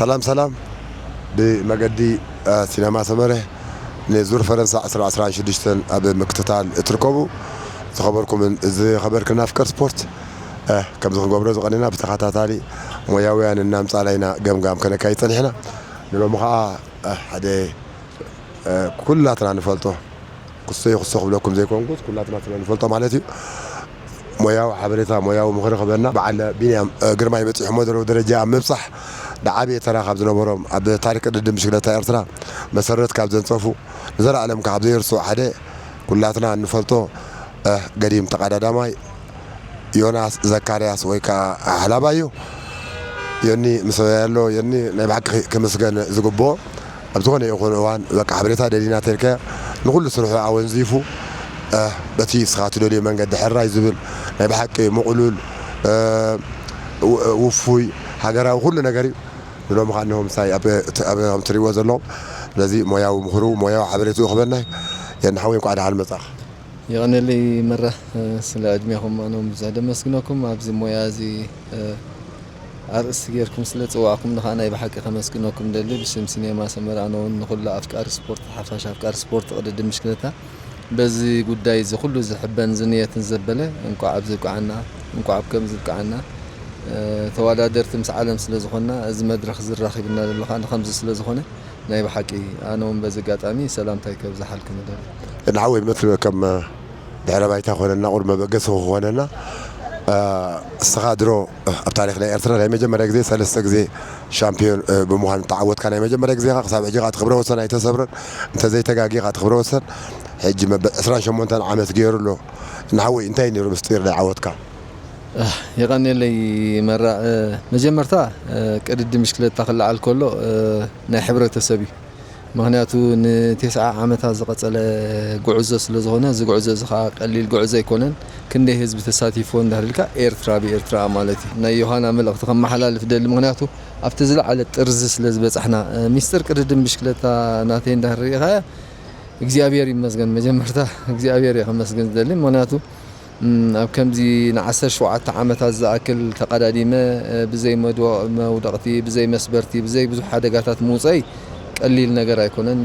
ሰላም ሰላም። ብመገዲ ሲነማ ሰመረ ንዙር ፈረንሳ ዕስራ ዕስራን ሽዱሽተን ኣብ ምክትታል እትርከቡ ዝኸበርኩምን ዝኸበርክን ኣፍቀር ስፖርት፣ ከምዚ ክንገብሮ ዝቐንና ብተኸታታሊ ሞያውያን እናምጻእና ኢና ገምጋም ከነካይድ ጸኒሕና። ንሎሚ ኸዓ ሓደ ኩላትና ንፈልጦ ክሶ ይኽሶ ክብለኩም ዘይኮንኩስ ኩላትና ስለ ንፈልጦ ማለት እዩ። ሞያዊ ሓበሬታ፣ ሞያዊ ምኽሪ ክበና በዓል ቢንያም ግርማይ በፂሖሞ ዘለዉ ደረጃ ኣብ ምብፃሕ ዝዓበየ ተራ ካብ ዝነበሮም ኣብ ታሪክ ቅድድም ብሽክለታ ኤርትራ መሰረት ካብ ዘንፀፉ ንዘለኣለም ካብ ዘይርስዑ ሓደ ኩላትና እንፈልጦ ገዲም ተቐዳዳማይ ዮናስ ዘካርያስ ወይ ከዓ ሓላባ እዩ። ዮኒ ምስ ኣሎ ዮኒ ናይ ብሓቂ ክምስገን ዝግብኦ ኣብ ዝኾነ ይኹን እዋን በቃ ሓበሬታ ደሊና ተልከ ንኹሉ ስርሑ ኣወንዚፉ በቲ ስኻ ትደልዮ መንገዲ ሕራይ ዝብል ናይ ብሓቂ ምቕሉል ውፉይ ሃገራዊ ኩሉ ነገር እዩ። ንሎም ከዓ እንሆ ምሳይ ኣብ ከም ትሪእዎ ዘለኹም ስለዚ ሞያዊ ምኽሩ ሞያዊ ሓበሬትኡ ክበና እዩ። የንሓወይ እንኳዕ ደሓን መጻኻ። የቐነለይ መራ ስለ ዕድሜኹም ኣነውን ብዙሕ ደመስግነኩም ኣብዚ ሞያ እዚ ኣርእስቲ ጌርኩም ስለ ጽዋዕኩም ንኻ ናይ ብሓቂ ከመስግነኩም ደሊ ብስም ሲኔማ ሰመር ኣነውን ንኹሉ ኣፍቃሪ ስፖርት ሓፋሽ ኣፍቃሪ ስፖርት ቅድድም ምሽክለታ በዚ ጉዳይ እዚ ኩሉ ዝሕበን ዝንየትን ዘበለ እንቋዕ ኣብዚ ብቃዓና እንቋዕ ኣብ ከምዚ ብቃዓና ተዋዳደርቲ ምስ ዓለም ስለ ዝኾንና እዚ መድረኽ ዝራኺብና ዘሎ ከዓ ንከምዚ ስለ ዝኾነ ናይ ብሓቂ ኣነ እውን በዚ ኣጋጣሚ ሰላምታይ ከብዝሓልኩም እደሊ። ንዓወይ መትርበ ከም ድሕረ ባይታ ኮነና ቁር መበገሲ ክኾነና እስኻ ድሮ ኣብ ታሪክ ናይ ኤርትራ ናይ መጀመርያ ግዜ ሰለስተ ግዜ ሻምፒዮን ብምዃን ተዓወትካ ናይ መጀመርያ ግዜ ክሳብ ሕጂ ከዓ ትክብረ ወሰን ኣይተሰብረን እንተዘይተጋጊ ከዓ ትክብረ ወሰን ሕጂ መበል ዕስራን ሸሞንተን ዓመት ገይሩ ኣሎ። ንሓወይ እንታይ ነይሩ ምስጢር ናይ ዓወትካ? የቐንየለይ መራ መጀመርታ ቅድድም ብሽክለታ ክለዓል ከሎ ናይ ሕብረተሰብ እዩ። ምኽንያቱ ንቴስዓ ዓመታት ዝቐጸለ ጉዕዞ ስለ ዝኾነ እዚ ጉዕዞ እዚ ከዓ ቀሊል ጉዕዞ ኣይኮነን። ክንደይ ህዝቢ ተሳቲፎ እንዳህልልካ ኤርትራ ብኤርትራ ማለት እዩ። ናይ ዮሃና መልእኽቲ ከመሓላልፍ ደሊ ምኽንያቱ ኣብቲ ዝለዓለ ጥርዚ ስለ ዝበጻሕና ሚስጥር ቅድድም ብሽክለታ ናተይ እንዳህር ርኢኻያ እግዚኣብሔር ይመስገን። መጀመርታ እግዚኣብሔር እየ ከመስግን ዝደሊ ምኽንያቱ ኣብ ከምዚ ንዓሰርተ ሸውዓተ ዓመታት ዝኣክል ተቐዳዲመ ብዘይ መውደቕቲ፣ ብዘይ መስበርቲ፣ ብዘይ ብዙሕ ሓደጋታት ምውፀይ ቀሊል ነገር ኣይኮነን።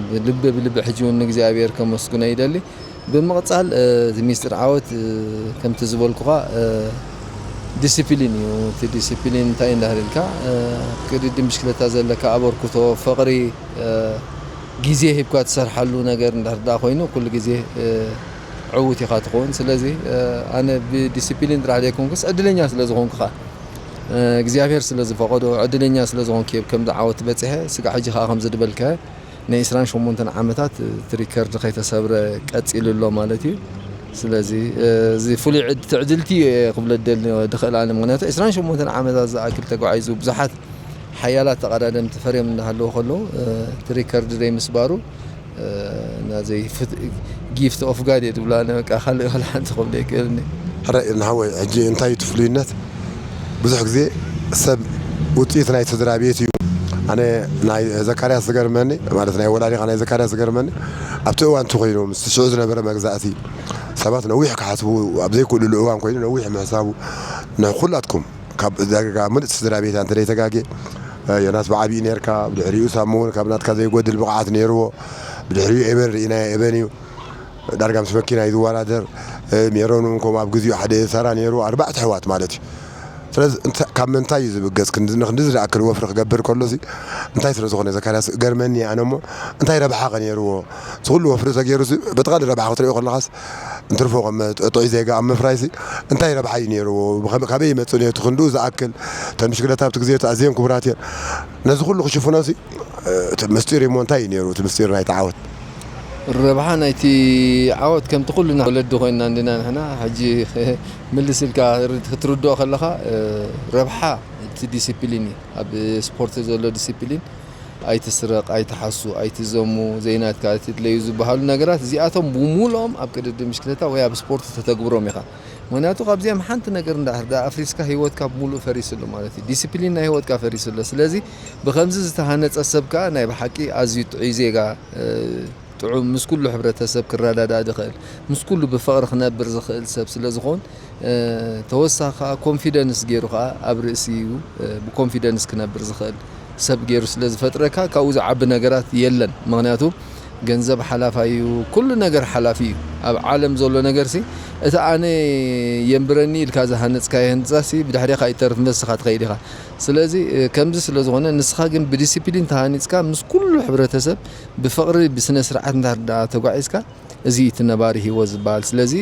ብልቢ ብልቢ ሕጂ እውን ንእግዚኣብሔር ከመስግኖ ይደሊ። ብምቕፃል እቲ ሚስጥር ዓወት ከምቲ ዝበልኩኻ ዲሲፕሊን እዩ። እቲ ዲሲፕሊን እንታይ እንዳህልልካ ቅድድም ብሽክለታ ዘለካ ኣበርክቶ፣ ፍቕሪ፣ ግዜ ሂብካ ትሰርሓሉ ነገር እንድሕር ደኣ ኮይኑ ኩሉ ግዜ ዕዉት ኢኻ ትኸውን። ስለዚ ኣነ ብዲሲፕሊን ጥራሕ ዘይኮንኩስ ዕድለኛ ስለ ዝኾንኩ ኸዓ እግዚኣብሔር ስለ ዝፈቐዶ ዕድለኛ ስለ ዝኾንኩ እየ ከምዚ ዓወት በፂሐ። ስጋዕ ሕጂ ኸዓ ከምዚ ድበልካዮ ናይ ዕስራን ሸሞንተን ዓመታት እቲ ሪከርድ ከይተሰብረ ቀፂሉ ኣሎ ማለት እዩ። ስለዚ እዚ ፍሉይ ትዕድልቲ እየ ክብሎ ደሊ ድኽእል ኣነ ምክንያቱ ዕስራን ሸሞንተን ዓመታት ዝኣክል ተጓዒዙ ብዙሓት ሓያላት ተቐዳደምቲ ፈርዮም እናሃለዉ ከለዉ እቲ ሪከርድ ዘይምስባሩ ናዘይ ጊፍት ኦፍ ጋድ እየ ድብላ ኣነ በቃ ካልእ ካልእ ሓንቲ ክብሎ ይክእልኒ። ሕራይ ንሓወይ ሕጂ እንታይ እቲ ፍሉይነት ብዙሕ ግዜ ሰብ ውፅኢት ናይ ስድራ ቤት እዩ። ኣነ ናይ ዘካርያስ ዝገርመኒ ማለት ናይ ወላዲኻ ናይ ዘካርያስ ዝገርመኒ ኣብቲ እዋን እቲ ኮይኑ ምስ ሽዑ ዝነበረ መግዛእቲ ሰባት ነዊሕ ክሓስቡ ኣብ ዘይክእልሉ እዋን ኮይኑ ነዊሕ ምሕሳቡ ንኩላትኩም ካብ ዳርጋ ምሉእ ስድራ ቤት እንተ ዘይተጋጌ ዮናስ ብዓቢኡ ነርካ ብድሕሪኡ ሳሙ እውን ካብ ናትካ ዘይጎድል ብቕዓት ነይርዎ ብድሕሪኡ ኤበን ርኢናዮ ኤበን እዩ ዳርጋ ምስ መኪና እዩ ዝወዳደር ሜሮን እውን ከምኡ ኣብ ግዚኡ ሓደ ሰራ ነይሩ ኣርባዕተ ኣሕዋት ማለት እዩ ስለዚ ካብ ምንታይ እዩ ዝብገስ ንክንድዚ ዝኣክል ወፍሪ ክገብር ከሎ እንታይ ስለ ዝኾነ ዘካርያስ ገርመኒ ኣነ እሞ እንታይ ረብሓ ከ ነይርዎ ዝኩሉ ወፍሪ ተገይሩ በጥቓሊ ረብሓ ክትሪኦ ከለኻስ እንትርፎ ከም ጥዑይ ዜጋ ኣብ ምፍራይሲ እንታይ ረብሓ እዩ ነይርዎ? ካበይ ይመፅእ ነቲ ክንድኡ ዝኣክል እተን ብሽክለታ ኣብቲ ግዜ ኣዝየን ክቡራት እየን። ነዚ ኩሉ ክሽፍኖሲ እቲ ምስጢር እሞ እንታይ እዩ ነይሩ? እቲ ምስጢር ናይቲ ዓወት ረብሓ ናይቲ ዓወት ከምቲ ኩልና ወለዲ ኮይንና እንዲና ንሕና ሕጂ ምልስ ኢልካ ክትርድኦ ከለኻ ረብሓ እቲ ዲሲፕሊን እዩ። ኣብ ስፖርት ዘሎ ዲሲፕሊን ኣይትስረቕ፣ ኣይትሓሱ፣ ኣይትዘሙ፣ ዘይናትካ ኣይትድለዩ ዝበሃሉ ነገራት እዚኣቶም ብሙሉኦም ኣብ ቅድድም ብሽክለታ ወይ ኣብ ስፖርት ተተግብሮም ኢኻ። ምኽንያቱ ካብዚኦም ሓንቲ ነገር እንድሕር ደኣ ኣፍሪስካ ህይወትካ ብሙሉእ ፈሪሱ ኣሎ ማለት እዩ። ዲስፕሊን ናይ ህይወትካ ፈሪሱ ኣሎ። ስለዚ ብኸምዚ ዝተሃነፀ ሰብ ከዓ ናይ ብሓቂ ኣዝዩ ጥዑይ ዜጋ፣ ጥዑም ምስ ኩሉ ሕብረተሰብ ክረዳዳእ ዝኽእል፣ ምስ ኩሉ ብፍቕሪ ክነብር ዝኽእል ሰብ ስለ ዝኾን ተወሳኺ ከዓ ኮንፊደንስ ገይሩ ከዓ ኣብ ርእሲኡ ብኮንፊደንስ ክነብር ዝኽእል ሰብ ገይሩ ስለ ዝፈጥረካ ካብኡ ዝዓቢ ነገራት የለን። ምኽንያቱ ገንዘብ ሓላፋይ እዩ፣ ኩሉ ነገር ሓላፊ እዩ። ኣብ ዓለም ዘሎ ነገርሲ እቲ ኣነ የንብረኒ ኢልካ ዝሃነፅካዮ ህንፃሲ ብድሕሬኻ ይተርፍ፣ ንስኻ ትኸይድ ኢኻ። ስለዚ ከምዚ ስለ ዝኾነ ንስኻ ግን ብዲሲፕሊን ተሃኒፅካ ምስ ኩሉ ሕብረተሰብ ብፍቕሪ ብስነ ስርዓት እንዳርዳ ተጓዒዝካ እዚ እቲ ነባሪ ህይወት ዝበሃል። ስለዚ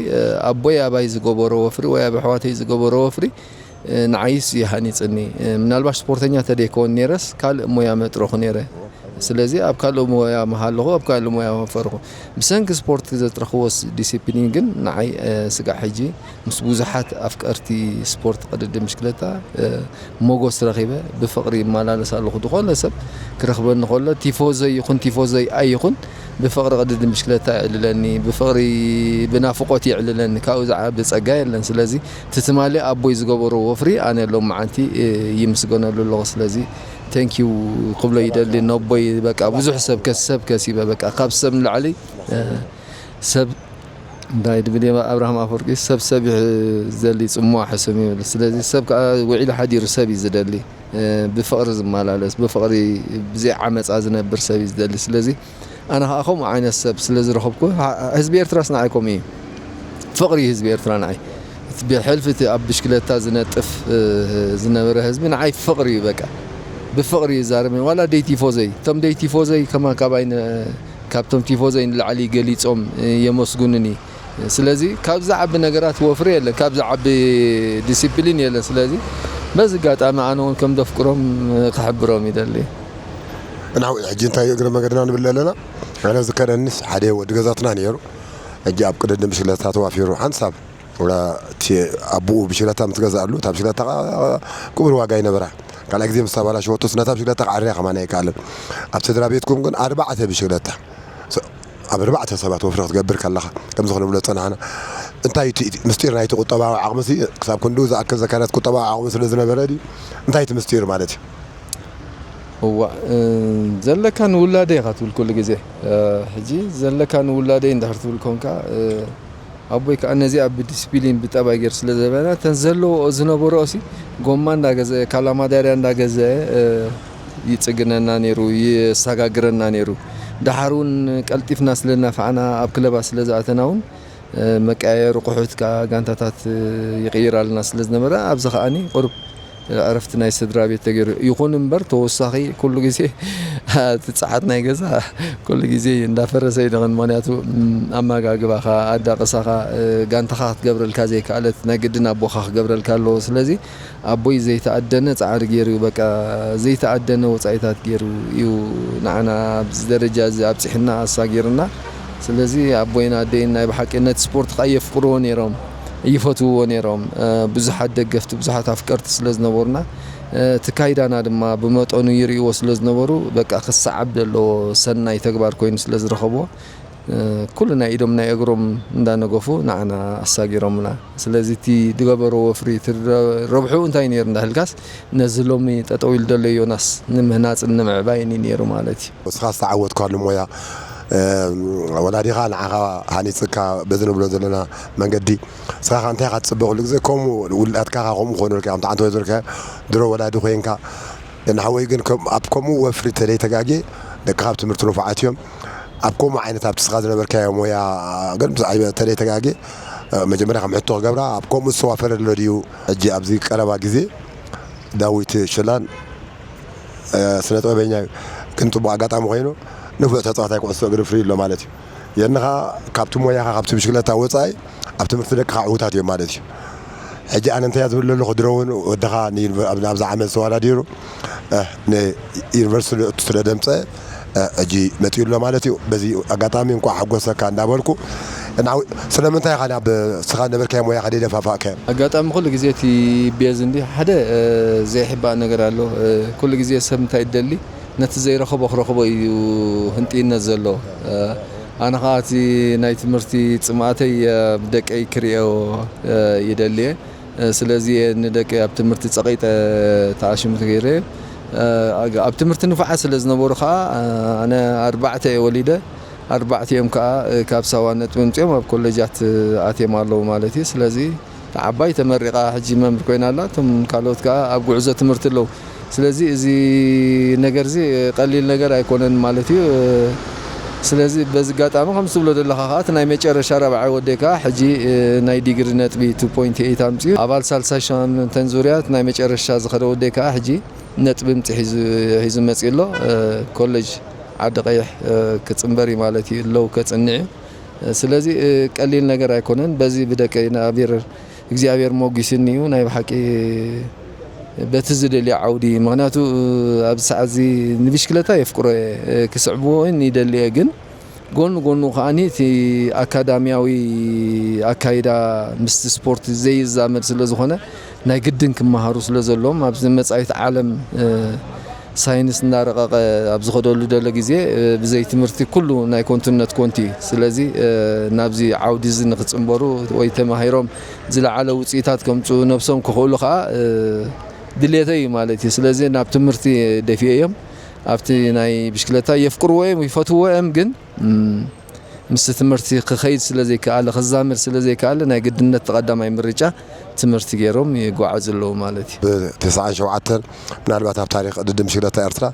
ኣቦይ ኣባይ ዝገበሮ ወፍሪ ወይ ኣብ ኣሕዋተይ ዝገበሮ ወፍሪ ንዓይስ ይሃኒፅኒ። ምናልባሽ ስፖርተኛ ተደይከውን ነይረስ ካልእ ሞያ መጥረኹ ነይረ። ስለዚ ኣብ ካልእ ሞያ መሃለኹ ኣብ ካልእ ሞያ ወፈርኹ። ብሰንኪ ስፖርት ዘጥረኽዎ ዲሲፕሊን ግን ንዓይ ስጋዕ ሕጂ ምስ ብዙሓት ኣፍቀርቲ ስፖርት ቅድድም ብሽክለታ ሞጎስ ረኺበ ብፍቕሪ ይመላለስ ኣለኹ። ዝኾነ ሰብ ክረኽበኒ ከሎ ቲፎዞይ ይኹን ቲፎዞይ ኣይኹን ብፍቕሪ ቅድድም ብሽክለታ የዕልለኒ፣ ብፍቕሪ ብናፍቖት የዕልለኒ። ካብኡ ዝዓቢ ጸጋ የለን። ስለዚ እቲ ትማሊ ኣቦይ ዝገበሮ ወፍሪ ኣነ ሎም መዓንቲ ይምስገነሉ ኣለኹ። ስለዚ ቴንኪዩ ክብሎ ይደሊ ነቦይ። በቃ ብዙሕ ሰብ ከስ ሰብ ከሲበ በቃ ካብ ሰብ ንላዕሊ ሰብ እንታይ ድብል ኣብርሃም ኣፈወርቂ ሰብ ሰብ ዝደሊ ጽምዋ ሕሱም ይብል። ስለዚ ሰብ ከዓ ውዒሉ ሓዲሩ ሰብ እዩ ዝደሊ፣ ብፍቕሪ ዝመላለስ ብፍቕሪ ብዘይ ዓመፃ ዝነብር ሰብ እዩ ዝደሊ። ስለዚ ኣነ ከዓ ከምኡ ዓይነት ሰብ ስለ ዝረኸብኩ ህዝቢ ኤርትራስ ንዓይ ከምኡ እዩ። ፍቕሪ እዩ ህዝቢ ኤርትራ ንዓይ። እቲ ብሕልፊ እቲ ኣብ ብሽክለታ ዝነጥፍ ዝነበረ ህዝቢ ንዓይ ፍቕሪ እዩ። በቃ ብፍቕሪ እዩ ዛረበኒ። ዋላ ደይ ቲፎዘይ እቶም ደይ ቲፎዘይ ከማ ካባይ ካብቶም ቲፎዘይ ንላዕሊ ገሊጾም የመስጉኑኒ። ስለዚ ካብ ዝዓቢ ነገራት ወፍሪ የለን፣ ካብ ዝዓቢ ዲሲፕሊን የለን። ስለዚ በዚ ኣጋጣሚ ኣነ እውን ከም ደፍቅሮም ክሕብሮም ይደሊ። እና ሕጂ እንታይ እግረ መገድና ንብል ኣለና። ኣነ ዝከረኒስ ሓደ ወዲ ገዛትና ነይሩ። ሕጂ ኣብ ቅድድም ብሽክለታ ተዋፊሩ ሓንሳብ ወላ እቲ ኣቦኡ ብሽክለታ ምስ ገዛእሉ እታ ብሽክለታ ክቡር ዋጋ ይነበራ። ካልኣይ ግዜ ምስ ኣባላሸወቶስ ነታ ብሽክለታ ክዓርያ ከማን ኣይከኣልን። ኣብ ስድራ ቤትኩም ግን ኣርባዕተ ብሽክለታ ኣብ ኣርባዕተ ሰባት ወፍሪ ክትገብር ከለኻ ከምዚ ክንብሎ ዝጸናሕና እንታይ እቲ ምስጢር ናይቲ ቁጠባዊ ዓቕምሲ ክሳብ ክንድኡ ዝኣክል ዘካነት ቁጠባዊ ዓቕሚ ስለ ዝነበረ ድዩ እንታይ እቲ ምስጢር ማለት እዩ? እዋ ዘለካ ንውላደ ኢኻ ትብል ኩሉ ግዜ። ሕጂ ዘለካ ንውላደ እንድሕር ትብል ኮንካ ኣቦይ ከዓ ነዚኣ ብዲስፕሊን ብጠባይ ገይሩ ስለ ዘበና እተን ዘለዎ ዝነበረኦ ሲ ጎማ እንዳገዘአ ካላማዳርያ እንዳገዘአ ይፅግነና ነይሩ፣ የሰጋግረና ነይሩ። ደሓር እውን ቀልጢፍና ስለ እናፋዕና ኣብ ክለባት ስለ ዝኣተና እውን መቀያየሪ ቁሑት ከዓ ጋንታታት ይቕይራልና ስለ ዝነበረ ኣብዚ ከዓኒ ቁሩብ ዕረፍቲ ናይ ስድራ ቤት ተገይሩ ይኹን እምበር ተወሳኺ ኩሉ ግዜ እቲ ጸዓት ናይ ገዛ ኩሉ ግዜ እንዳፈረሰ ይደቕን። ምኽንያቱ ኣመጋግባኻ ኣዳቕሳኻ ጋንታኻ ክትገብረልካ ዘይከኣለት ናይ ግድን ኣቦኻ ክገብረልካ ኣለዎ። ስለዚ ኣቦይ ዘይተኣደነ ጻዕሪ ገይሩ በቃ ዘይተኣደነ ወጻኢታት ገይሩ እዩ ንዓና ኣብዚ ደረጃ እዚ ኣብጺሕና ኣሳጊርና። ስለዚ ኣቦይን ኣደይን ናይ ብሓቂ ነቲ ስፖርት ከዓ የፍቅርዎ ነይሮም፣ ይፈትውዎ ነይሮም። ብዙሓት ደገፍቲ፣ ብዙሓት ኣፍቀርቲ ስለ ዝነበሩና እቲ ካይዳና ድማ ብመጠኑ ይርእይዎ ስለ ዝነበሩ በቃ ክሰዓብ ዘለዎ ሰናይ ተግባር ኮይኑ ስለ ዝረኸብዎ ኩሉ ናይ ኢዶም ናይ እግሮም እንዳነገፉ ንዓና ኣሳጊሮምና። ስለዚ እቲ ዝገበሮ ወፍሪ እቲ ረብሑ እንታይ ነይሩ እንዳህልካስ ነዚ ሎሚ ጠጠው ኢሉ ዘሎ ዮናስ ንምህናፅን ንምዕባይን እዩ ነይሩ ማለት እዩ። እስኻ ዝተዓወትካሉ ሞያ ወላዲኻ ንዓኻ ሃኒፅካ በዚ ንብሎ ዘለና መንገዲ እስኻ እንታይ ኢኻ ትፅበ? ኩሉ ግዜ ከምኡ ውላድካ ከምኡ ክኾኑልካ እዮም። ተዓንተ ወዘርካ ድሮ ወላዲ ኮይንካ ንሓወይ ግን ኣብ ከምኡ ወፍሪ ተለይ ተጋጌ ደቅኻ ኣብ ትምህርቲ ንፉዓት እዮም። ኣብ ከምኡ ዓይነት ኣብቲ እስኻ ዝነበርካዮ ሞያ ግን ብዛዕባ ተለይ ተጋጌ መጀመርያ ከም ሕቶ ክገብራ ኣብ ከምኡ ዝተዋፈረ ኣሎ ድዩ? ሕጂ ኣብዚ ቀረባ ግዜ ዳዊት ሽላን ስነ ጥበበኛ እዩ። ግን ፅቡቅ ኣጋጣሚ ኮይኑ ንፉዕ ተፃዋታይ ኩዕሶ እግሪ ፍሪ ኣሎ ማለት እዩ። የንኻ ካብቲ ሞያኻ ካብቲ ብሽክለታ ወፃኢ ኣብ ትምህርቲ ደቅኻ ዕዉታት እዮም ማለት እዩ። ሕጂ ኣነ እንታይ ዝብል ዘለኹ ድሮ እውን ወድኻ ናብዛ ዓመት ዝተወዳዲሩ ንዩኒቨርሲቲ ስለ ደምፀ ሕጂ መፂኡ ኣሎ ማለት እዩ። በዚ ኣጋጣሚ እንኳዕ ሓጎሰካ እንዳበልኩ ስለምንታይ ኢኻ ናብ ስኻ ነበርካዮ ሞያኻ ደይደፋፋእካዮ? ኣጋጣሚ ኩሉ ግዜ እቲ ቤዝ እንዲ ሓደ ዘይሕባእ ነገር ኣሎ። ኩሉ ግዜ ሰብ እንታይ ይደሊ ነቲ ዘይረኸቦ ክረኽቦ እዩ ህንጥይነት ዘሎ። ኣነ ከዓ እቲ ናይ ትምህርቲ ፅምኣተይ ብደቀይ ክርእዮ ይደልየ። ስለዚ ንደቂ ኣብ ትምህርቲ ፀቒጠ ተኣሽምት ገይረ ኣብ ትምህርቲ ንፉዓት ስለ ዝነበሩ ከዓ ኣነ ኣርባዕተ እየ ወሊደ። ኣርባዕቲኦም ከዓ ካብ ሳዋ ነጥቢ ምፅኦም ኣብ ኮሌጃት ኣትዮም ኣለዉ ማለት እዩ። ስለዚ እታ ዓባይ ተመሪቓ ሕጂ መምህር ኮይና ኣላ። እቶም ካልኦት ከዓ ኣብ ጉዕዞ ትምህርቲ ኣለዉ። ስለዚ እዚ ነገር እዚ ቀሊል ነገር ኣይኮነን ማለት እዩ። ስለዚ በዚ ኣጋጣሚ ከም ትብሎ ዘለኻ ከኣ እቲ ናይ መጨረሻ ራብዓይ ወደይ ከኣ ሕጂ ናይ ዲግሪ ነጥቢ two point eight ኣምጺኡ። ኣባል ሳልሳይ ሻምንተን ዙርያ እቲ ናይ መጨረሻ ዝኸደ ወደይ ከኣ ሕጂ ነጥቢ ምጽ ሒዙ ሒዙ መጺኡ ኣሎ። ኮሌጅ ዓዲ ቀይሕ ክጽንበር እዩ ማለት እዩ። ለው ከጽንዕ እዩ። ስለዚ ቀሊል ነገር ኣይኮነን። በዚ ብደቀይ ንኣብር እግዚኣብሔር ሞጒስኒ እዩ። ናይ ብሓቂ በቲ ዝደልዮ ዓውዲ፣ ምኽንያቱ ኣብዚ ሰዓት እዚ ንብሽክለታ የፍቅሮ እየ፣ ክስዕብዎ እውን ይደሊ እየ፣ ግን ጎኑ ጎኑ ከኣኒ እቲ ኣካዳሚያዊ ኣካይዳ ምስቲ ስፖርት ዘይዛመድ ስለ ዝኾነ ናይ ግድን ክመሃሩ ስለ ዘለዎም ኣብዚ መጻኢት ዓለም ሳይንስ እናረቐቐ ኣብ ዝኸደሉ ደሎ ግዜ ብዘይ ትምህርቲ ኩሉ ናይ ኮንቱነት ኮንቲ እዩ። ስለዚ ናብዚ ዓውዲ እዚ ንክፅንበሩ ወይ ተማሂሮም ዝለዓለ ውፅኢታት ከምፅኡ ነብሶም ክኽእሉ ከዓ ድሌተይ እዩ ማለት እዩ። ስለዚ ናብ ትምህርቲ ደፊኤ እዮም። ኣብቲ ናይ ብሽክለታ የፍቅርዎ እዮም፣ ይፈትዎ እዮም፣ ግን ምስቲ ትምህርቲ ክኸይድ ስለ ዘይከኣለ፣ ክዛመድ ስለ ዘይከኣለ ናይ ግድነት እቲ ቀዳማይ ምርጫ ትምህርቲ ገይሮም ይጓዓዙ ኣለዉ ማለት እዩ። ብ ተስዓን ሸውዓተን ምናልባት ኣብ ታሪኽ ቅድድም ብሽክለታ ኤርትራ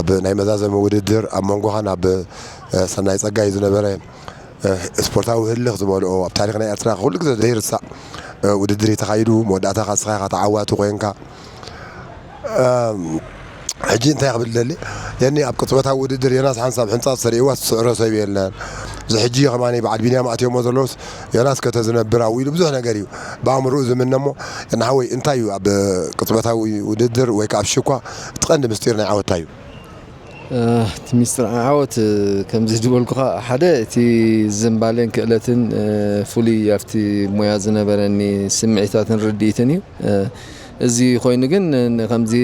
ኣብ ናይ መዛዘሚ ውድድር ኣብ መንጎኻን ኣብ ሰናይ ጸጋይ ዝነበረ ስፖርታዊ ህልኽ ዝመልኦ ኣብ ታሪኽ ናይ ኤርትራ ኩሉ ግዜ ዘይርሳዕ ውድድር እዩ ተኻይዱ። መወዳእታ ኻስኻ ኢኻ ተዓዋቲ ኮይንካ። ሕጂ እንታይ ክብል ደሊ የኒ ኣብ ቅጽበታዊ ውድድር ዮናስ ሓንሳብ ሕንጻጽ ተርእይዋ ዝስዕሮ ሰብ የለን። እዚ ሕጂ ከማኒ በዓል ቢንያም ኣትዮሞ ዘለውስ ዮናስ ከተዝነብር ኣው ኢሉ ብዙሕ ነገር እዩ ብኣእምርኡ ዝምነ እሞ ንሓወይ እንታይ እዩ ኣብ ቅጽበታዊ ውድድር ወይ ከዓ ኣብ ሽኳ እቲ ቀንዲ ምስጢር ናይ ዓወት እንታይ እዩ? እቲ ሚስጥር ዓወት ከምዚ ዝበልኩኻ ሓደ እቲ ዝንባሌን ክእለትን ፍሉይ ኣብቲ ሞያ ዝነበረኒ ስምዒታትን ርድኢትን እዩ። እዚ ኮይኑ ግን ከምዚ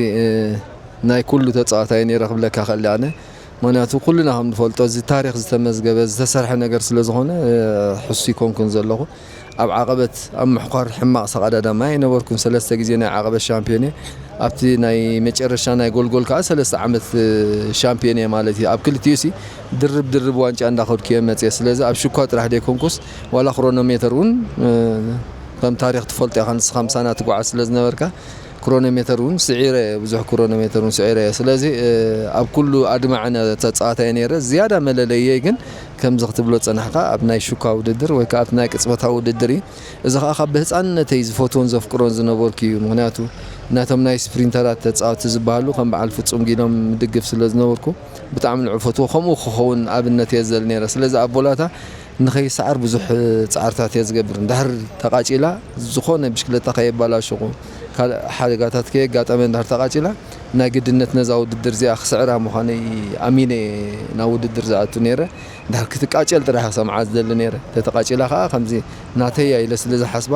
ናይ ኩሉ ተፃዋታይ ነይረ ክብለካ ክእል ኣነ። ምክንያቱ ኩልና ከም ንፈልጦ እዚ ታሪክ ዝተመዝገበ ዝተሰርሐ ነገር ስለ ዝኾነ ሕሱይ ኮንኩን ዘለኹ። ኣብ ዓቐበት ኣብ ምሕኳር ሕማቕ ሰቓዳዳማይ ኣይነበርኩን። ሰለስተ ግዜ ናይ ዓቐበት ሻምፒዮን እየ። ኣብቲ ናይ መጨረሻ ናይ ጎልጎል ከዓ ሰለስተ ዓመት ሻምፒዮን እየ ማለት እዩ። ኣብ ክልቲኡ ሲ ድርብ ድርብ ዋንጫ እንዳኸድኩ እየ መፅየ። ስለዚ ኣብ ሽኳ ጥራሕ ደይኮንኩስ ዋላ ክሮኖሜተር እውን ከም ታሪክ ትፈልጦ ኢኻ ንስኻ ምሳና ትጓዓዝ ስለ ዝነበርካ ክሮኖሜተር እውን ስዒረ ብዙሕ ክሮኖሜተር እውን ስዒረ እየ። ስለዚ ኣብ ኩሉ ኣድማዕነ ተፃዋታይ ነይረ። ዝያዳ መለለየይ ግን ከምዚ ክትብሎ ዝፀናሕካ ኣብ ናይ ሹካ ውድድር ወይ ከዓ ኣብቲ ናይ ቅፅበታዊ ውድድር እዩ። እዚ ከዓ ካብ ብህፃንነተይ ዝፈትዎን ዘፍቅሮን ዝነበርኩ እዩ። ምክንያቱ ናቶም ናይ ስፕሪንተራት ተፃወቲ ዝበሃሉ ከም በዓል ፍፁም ጊሎም ምድግፍ ስለ ዝነበርኩ ብጣዕሚ ንዑ ፈትዎ። ከምኡ ክኸውን ኣብነት እየ ዝደሊ ነይረ። ስለዚ ኣብ ቦላታ ንኸይሰዓር ብዙሕ ፃዕርታት እየ ዝገብር። እንድሕር ተቓጪላ ዝኾነ ብሽክለታ ከየባላሸኹ ካልእ ሓደጋታት ከየጋጠመ እንድሕር ተቓጪላ ናይ ግድነት ነዛ ውድድር እዚኣ ክስዕራ ምዃነይ ኣሚነ እየ ናብ ውድድር ዝኣቱ ነይረ። እንድሕር ክትቃጨል ጥራሕ እየ ክሰምዓ ዝደሊ ነይረ። ተተቓጪላ ከዓ ከምዚ ናተያ ኢለ ስለ ዝሓስባ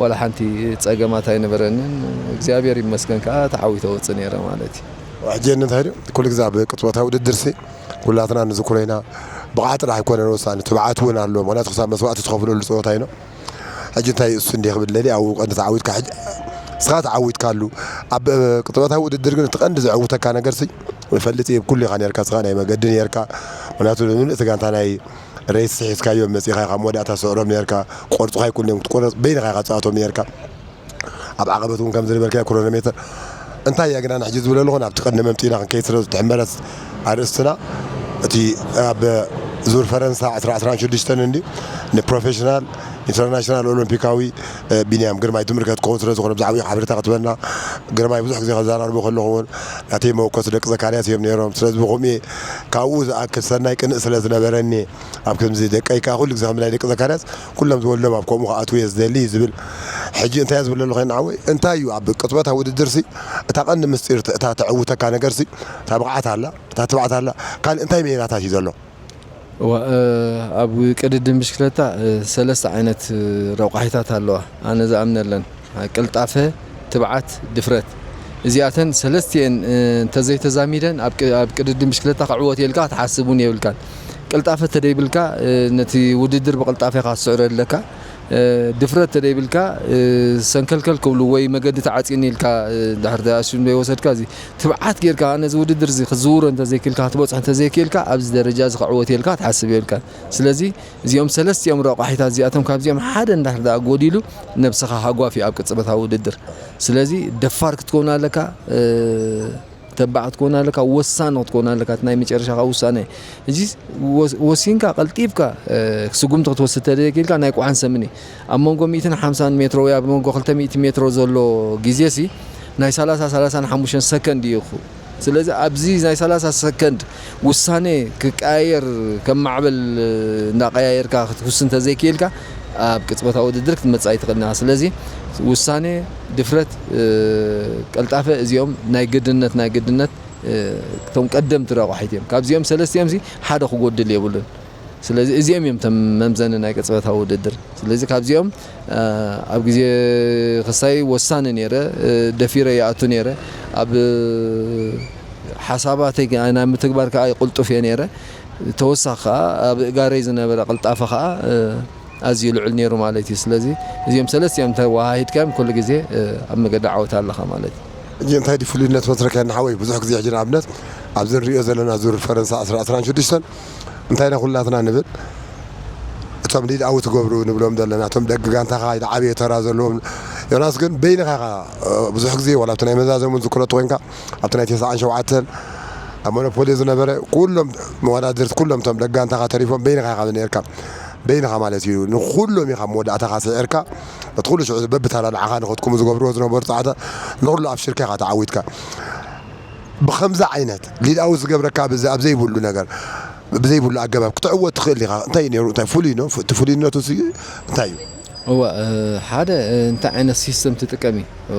ዋላ ሓንቲ ፀገማት ኣይነበረንን። እግዚኣብሔር ይመስገን ከዓ ተዓዊተ ወፅእ ነይረ ማለት እዩ። ሕጂ እንታይ ድዩ ኩሉ ግዜ ኣብ ቅፅበታዊ ውድድር ሲ ኩላትና ንዝክሮ ኢና። ብቕዓት ጥራሕ ኣይኮነን ወሳኒ ትብዓት እውን ኣሎ። ምክንያቱ ክሳብ መስዋእቲ ትኸፍለሉ ፀወታ ኢና። ሕጂ እንታይ እሱ እንዲህ ክብል ለሊ ኣብኡ ቀንዲ ተዓዊትካ ሕጂ እስኻ ተዓዊትካሉ ኣብ ቅጥበታዊ ውድድር ግን እቲ ቀንዲ ዘዕውተካ ነገር ሲ ይፈልጥ እየ ኩሉ ኢኻ ነርካ እስኻ ናይ መገዲ ነርካ ምክንያቱ ንምልእ እቲ ጋንታ ናይ ሬስ ሒዝካዮ መፂኻ ኢኻ መወዳእታ ስዕሮም ነርካ ቆርፅኻ ይኩን እዮም ክትቆረፅ በይንኻ ኢኻ ትፃወቶም ነርካ ኣብ ዓቐበት እውን ከም ዝነበርካ ክሮኖሜተር እንታይ እያ ግና ንሕጂ ዝብለሉ ኾን ኣብቲ ቀንዲ መምፅኢና ክንከይድ ስለ ዝተሕመረት ኣርእስትና እቲ ኣብ ዙር ፈረንሳ ዕስራ ዕስራን ሽዱሽተን እንዲ ንፕሮፌሽናል ኢንተርናሽናል ኦሎምፒካዊ ቢንያም ግርማይ ትምልከት ክኸውን ስለ ዝኾነ ብዛዕባኡ ሓበሬታ ክትበና ግርማይ ብዙሕ ግዜ ከዘራርቦ ከለኹ እውን ናተይ መወከሲ ደቂ ዘካርያስ እዮም ነይሮም ስለዚ ብኸምኡ እየ ካብኡ ዝኣክል ሰናይ ቅንእ ስለ ዝነበረኒ ኣብ ከምዚ ደቀይ ከዓ ኩሉ ግዜ ከም ናይ ደቂ ዘካርያስ ኩሎም ዝወልዶም ኣብ ከምኡ ክኣትዉ እየ ዝደሊ እዩ ዝብል ሕጂ እንታይ ዝብል ኣለኹ ንዓወይ እንታይ እዩ ኣብ ቅፅበታ ውድድር ሲ እታ ቀንዲ ምስጢር እታ ተዕውተካ ነገር ሲ እታ ብቕዓት ኣላ እታ ትብዓት ኣላ ካልእ እንታይ ሜላታት እዩ ዘሎ እዋ፣ እ፣ ኣብ ቅድድም ብሽክለታ እ፣ ሰለስተ ዓይነት እ፣ ረቋሒታት ኣለዋ ኣነ ዝኣምነለን ቅልጣፈ ትብዓት ድፍረት እዚኣተን ሰለስቲኤን እ፣ እንተዘይተዛሚደን ኣብ ቅ- ኣብ ቅድድም ብሽክለታ ክዕወት የልካ ክትሓስብ እውን የብልካን ቅልጣፈ ተደይብልካ እ፣ ነቲ ውድድር ብቅልጣፈ ኢኻ ትስዕሮ ኣለካ ድፍረት ተደይብልካ፣ ሰንከልከል ክብሉ ወይ መገዲ ተዓፅኒ ኢልካ፣ ድሕር ኣስዩ ዘይወሰድካ፣ እዚ ትብዓት ጌርካ፣ ኣነ እዚ ውድድር እዚ ክዝውሮ እንተዘይክልካ፣ ክትበፅሖ እንተዘይክልካ፣ ኣብዚ ደረጃ እዚ ክዕወት ኢልካ ትሓስብ የብልካ። ስለዚ እዚኦም ሰለስቲኦም ረቋሒታት እዚኣቶም፣ ካብዚኦም ሓደ እንድሕር ደኣ ጎዲሉ፣ ነብስኻ ሃጓፍ እዩ ኣብ ቅጽበታዊ ውድድር። ስለዚ ደፋር ክትከውን ኣለካ። ተባዕ ክትኮን ኣለካ፣ ወሳኒ ክትኮን ኣለካ። እቲ ናይ መጨረሻኻ ውሳነ፣ እዚ ወስ-፣ ወሲንካ ቀልጢፍካ፣ እ፣ ስጉምቲ ክትወስድ ተደኪልካ፣ ናይ ቁዓን ሰምኒ ኣብ መንጎ ሚእትን ሓምሳን ሜትሮ ወይ ኣብ መንጎ ክልተ ሚእቲ ሜትሮ ዘሎ ግዜ ሲ ናይ ሰላሳ፣ ሰላሳን ሓሙሽተን ሰከንድ እዩ። ስለዚ ኣብዚ ናይ ሰላሳ ሰከንድ ውሳኔ ክቀያየር፣ ከም ማዕበል እንዳቀያየርካ ክትውስን ተዘይክኢልካ፣ ኣብ ቅጽበታዊ ውድድር ክትመጽእ ኣይትኽእልን ኢኻ። ስለዚ ውሳኔ፣ ድፍረት፣ ቀልጣፈ፣ እዚኦም ናይ ግድነት፣ ናይ ግድነት፣ እቶም ቀደምቲ ረቋሒት እዮም። ካብዚኦም ሰለስቲኦም ሲ ሓደ ክጎድል የብሉን። ስለዚ እዚኦም እዮም እቶም መምዘኒ ናይ ቅጽበታዊ ውድድር። ስለዚ ካብዚኦም፣ ኣብ ግዜ ክሳይ ወሳኒ ነይረ፣ ደፊረ ይኣቱ ነይረ። ኣብ ሓሳባተይ ናይ ምትግባር ከኣ ቅልጡፍ እየ ነይረ። ተወሳኺ ከኣ ኣብ እጋረይ ዝነበረ ቅልጣፈ ከኣ፣ ኣዝዩ ልዑል ነይሩ ማለት እዩ። ስለዚ እዚኦም ሰለስቲኦም ተወሃሂድካዮም ኩሉ ግዜ፣ ኣብ መገዲ ዓወት ኣለኻ ማለት እዩ። ሕጂ እንታይ ድዩ ፍሉይነት መስረከ ንሓወይ? ብዙሕ ግዜ ሕጂ ንኣብነት ኣብዚ ንሪኦ ዘለና ዙር ፈረንሳ ዕስራ ዕስራን ሽዱሽተን እንታይ ኢና ኩላትና ንብል? እቶም ሊድ ኣውት ትገብሩ ንብሎም ዘለና፣ እቶም ደቂ ጋንታኻ ዝዓበየ ተራ ዘለዎም። ዮናስ ግን በይንኻ ኢኻ፣ እ፣ ብዙሕ ግዜ ዋላ ኣብቲ ናይ መዛዘሙን ዝክረቱ ኮይንካ፣ ኣብቲ ናይ ተስዓን ሸውዓተን ኣብ ሞኖፖሊ ዝነበረ ኩሎም መወዳድርቲ፣ ኩሎም እቶም ደቂ ጋንታኻ ተሪፎም በይንኻ ኢኻ ነርካ። በይንኻ ማለት እዩ። ንኹሎም ኢኻ መወዳእታኻ ስዒርካ፣ እቲ ኩሉ ሽዑ በብታላ ንዓኻ ንኸትኩሙ ዝገብርዎ ዝነበሩ ጸዓታ ንኹሉ ኣብ ሽርካ ኢኻ ተዓዊትካ። ብኸምዚ ዓይነት ሊድ ኣውት ዝገብረካ ብዚ ኣብ ዘይብሉ ነገር፣ ብዘይብሉ ኣገባብ ክትዕወት ትኽእል ኢኻ። እንታይ እዩ ነይሩ? እንታይ ፍሉይ ነው? እቲ ፍሉይነቱ ሲ እንታይ እዩ? እወ፣ እ፣ ሓደ፣ እ፣ እንታይ ዓይነት ሲስተም ትጥቀም እዩ? እ፣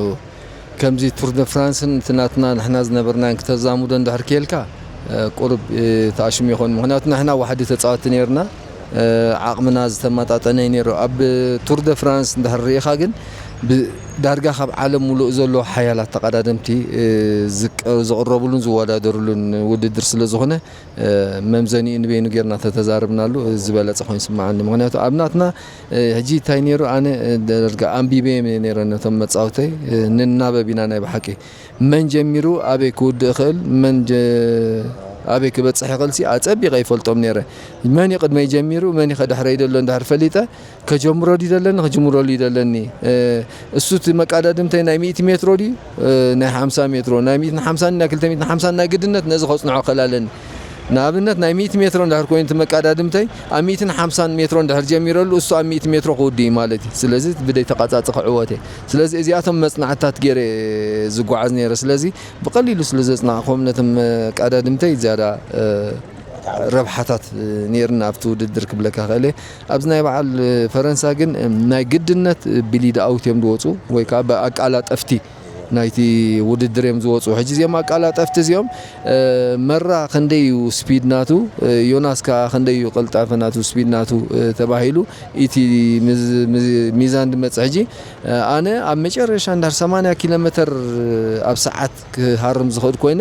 ከምዚ ቱር ደ ፍራንስን እቲ ናትና ንሕና ዝነበርናን ክተዛምዶ እንድሕር ክየልካ፣ እ፣ ቁሩብ፣ እ፣ ተኣሽሙ ይኾን። ምኽንያቱ ንሕና ዋሕዲ ተጻወትቲ ነይርና፣ እ፣ ዓቕምና ዝተመጣጠነ እዩ ነይሩ። ኣብ ቱር ደ ፍራንስ እንድሕር ርኢኻ ግን፣ ብ-፣ ዳርጋ ካብ ዓለም ሙሉእ ዘሎ ሓያላት ተቐዳደምቲ፣ እ፣ ዝቀ-፣ ዝቕረቡሉን ዝወዳደሩሉን ውድድር ስለ ዝኾነ፣ እ፣ መምዘኒኡ ንበይኑ ጌርና ተተዛረብናሉ፣ እ፣ ዝበለጸ ኮይኑ ይስምዓኒ። ምኽንያቱ ኣብ ናትና፣ እ፣ ሕጂ እንታይ ነይሩ፣ ኣነ፣ እ፣ ደርጋ ኣንቢበ እየ ነይረ ነቶም መጻወተይ፣ እ፣ ንናበብ ኢና ናይ ብሓቂ። መን ጀሚሩ ኣበይ ክውድእ ይኽእል፣ መን ጀ-፣ ኣበይ ክበጽሕ ይኽእል ሲ ኣጸቢቐ ይፈልጦም ነይረ። መን እዩ ቅድመይ ጀሚሩ፣ መን እዩ ከድሕረይ ዘሎ እንድሕር ፈሊጠ፣ ከጀምሮ ድዩ ዘለኒ፣ ክጅምረሉ እዩ ዘለኒ። እ፣ እሱ እቲ መቃዳድምተይ ናይ ሚእቲ ሜትሮ ድዩ፣ እ፣ ናይ ሓምሳ ሜትሮ፣ ናይ ሚእትን ሓምሳን፣ ናይ ክልተ ሚእትን ሓምሳን ናይ ግድነት ነዚ ከጽንዖ ክእል ኣለኒ። ንኣብነት ናይ ሚእቲ ሜትሮ እንድሕር ኮይኑ እቲ መቃዳድምተይ ኣብ ሚእትን ሓምሳን ሜትሮ እንድሕር ጀሚረሉ፣ እሱ ኣብ ሚእቲ ሜትሮ ክውድእ እዩ ማለት እዩ። ስለዚ ብደይ ተቃጻጽ ክዕወት እየ። ስለዚ እዚኣቶም መጽናዕትታት ገይረ ዝጓዓዝ ነይረ። ስለዚ ብቐሊሉ ስለ ዘጽናዕኮም ነቶም መቃዳድምተይ ዝያዳ፣ እ፣ ረብሓታት፣ እ፣ ነይርና ኣብቲ ውድድር ክብለካ ክእል እየ። ኣብዚ ናይ በዓል፣ እ፣ ፈረንሳ ግን፣ እ፣ ናይ ግድነት፣ እ፣ ብሊድ ኣውት እዮም ዝወፁ ወይ ከዓ ብኣቃላጠፍቲ ናይቲ ውድድር እዮም ዝወፁ። ሕጂ እዚኦም ኣቃላጠፍቲ እዚኦም፣ እ፣ መራ ክንደይ እዩ ስፒድ ናቱ፣ እ፣ ዮናስ ከዓ ክንደይ እዩ ቅልጣፈ ናቱ፣ ስፒድ ናቱ፣ እ፣ ተባሂሉ እቲ ምዝ-፣ ምዝ-፣ ሚዛን ዝመፅእ። ሕጂ፣ እ፣ ኣነ ኣብ መጨረሻ እንድሕር ሰማንያ ኪሎ ሜትር ኣብ ሰዓት ክሃርም ዝኽእል ኮይነ፣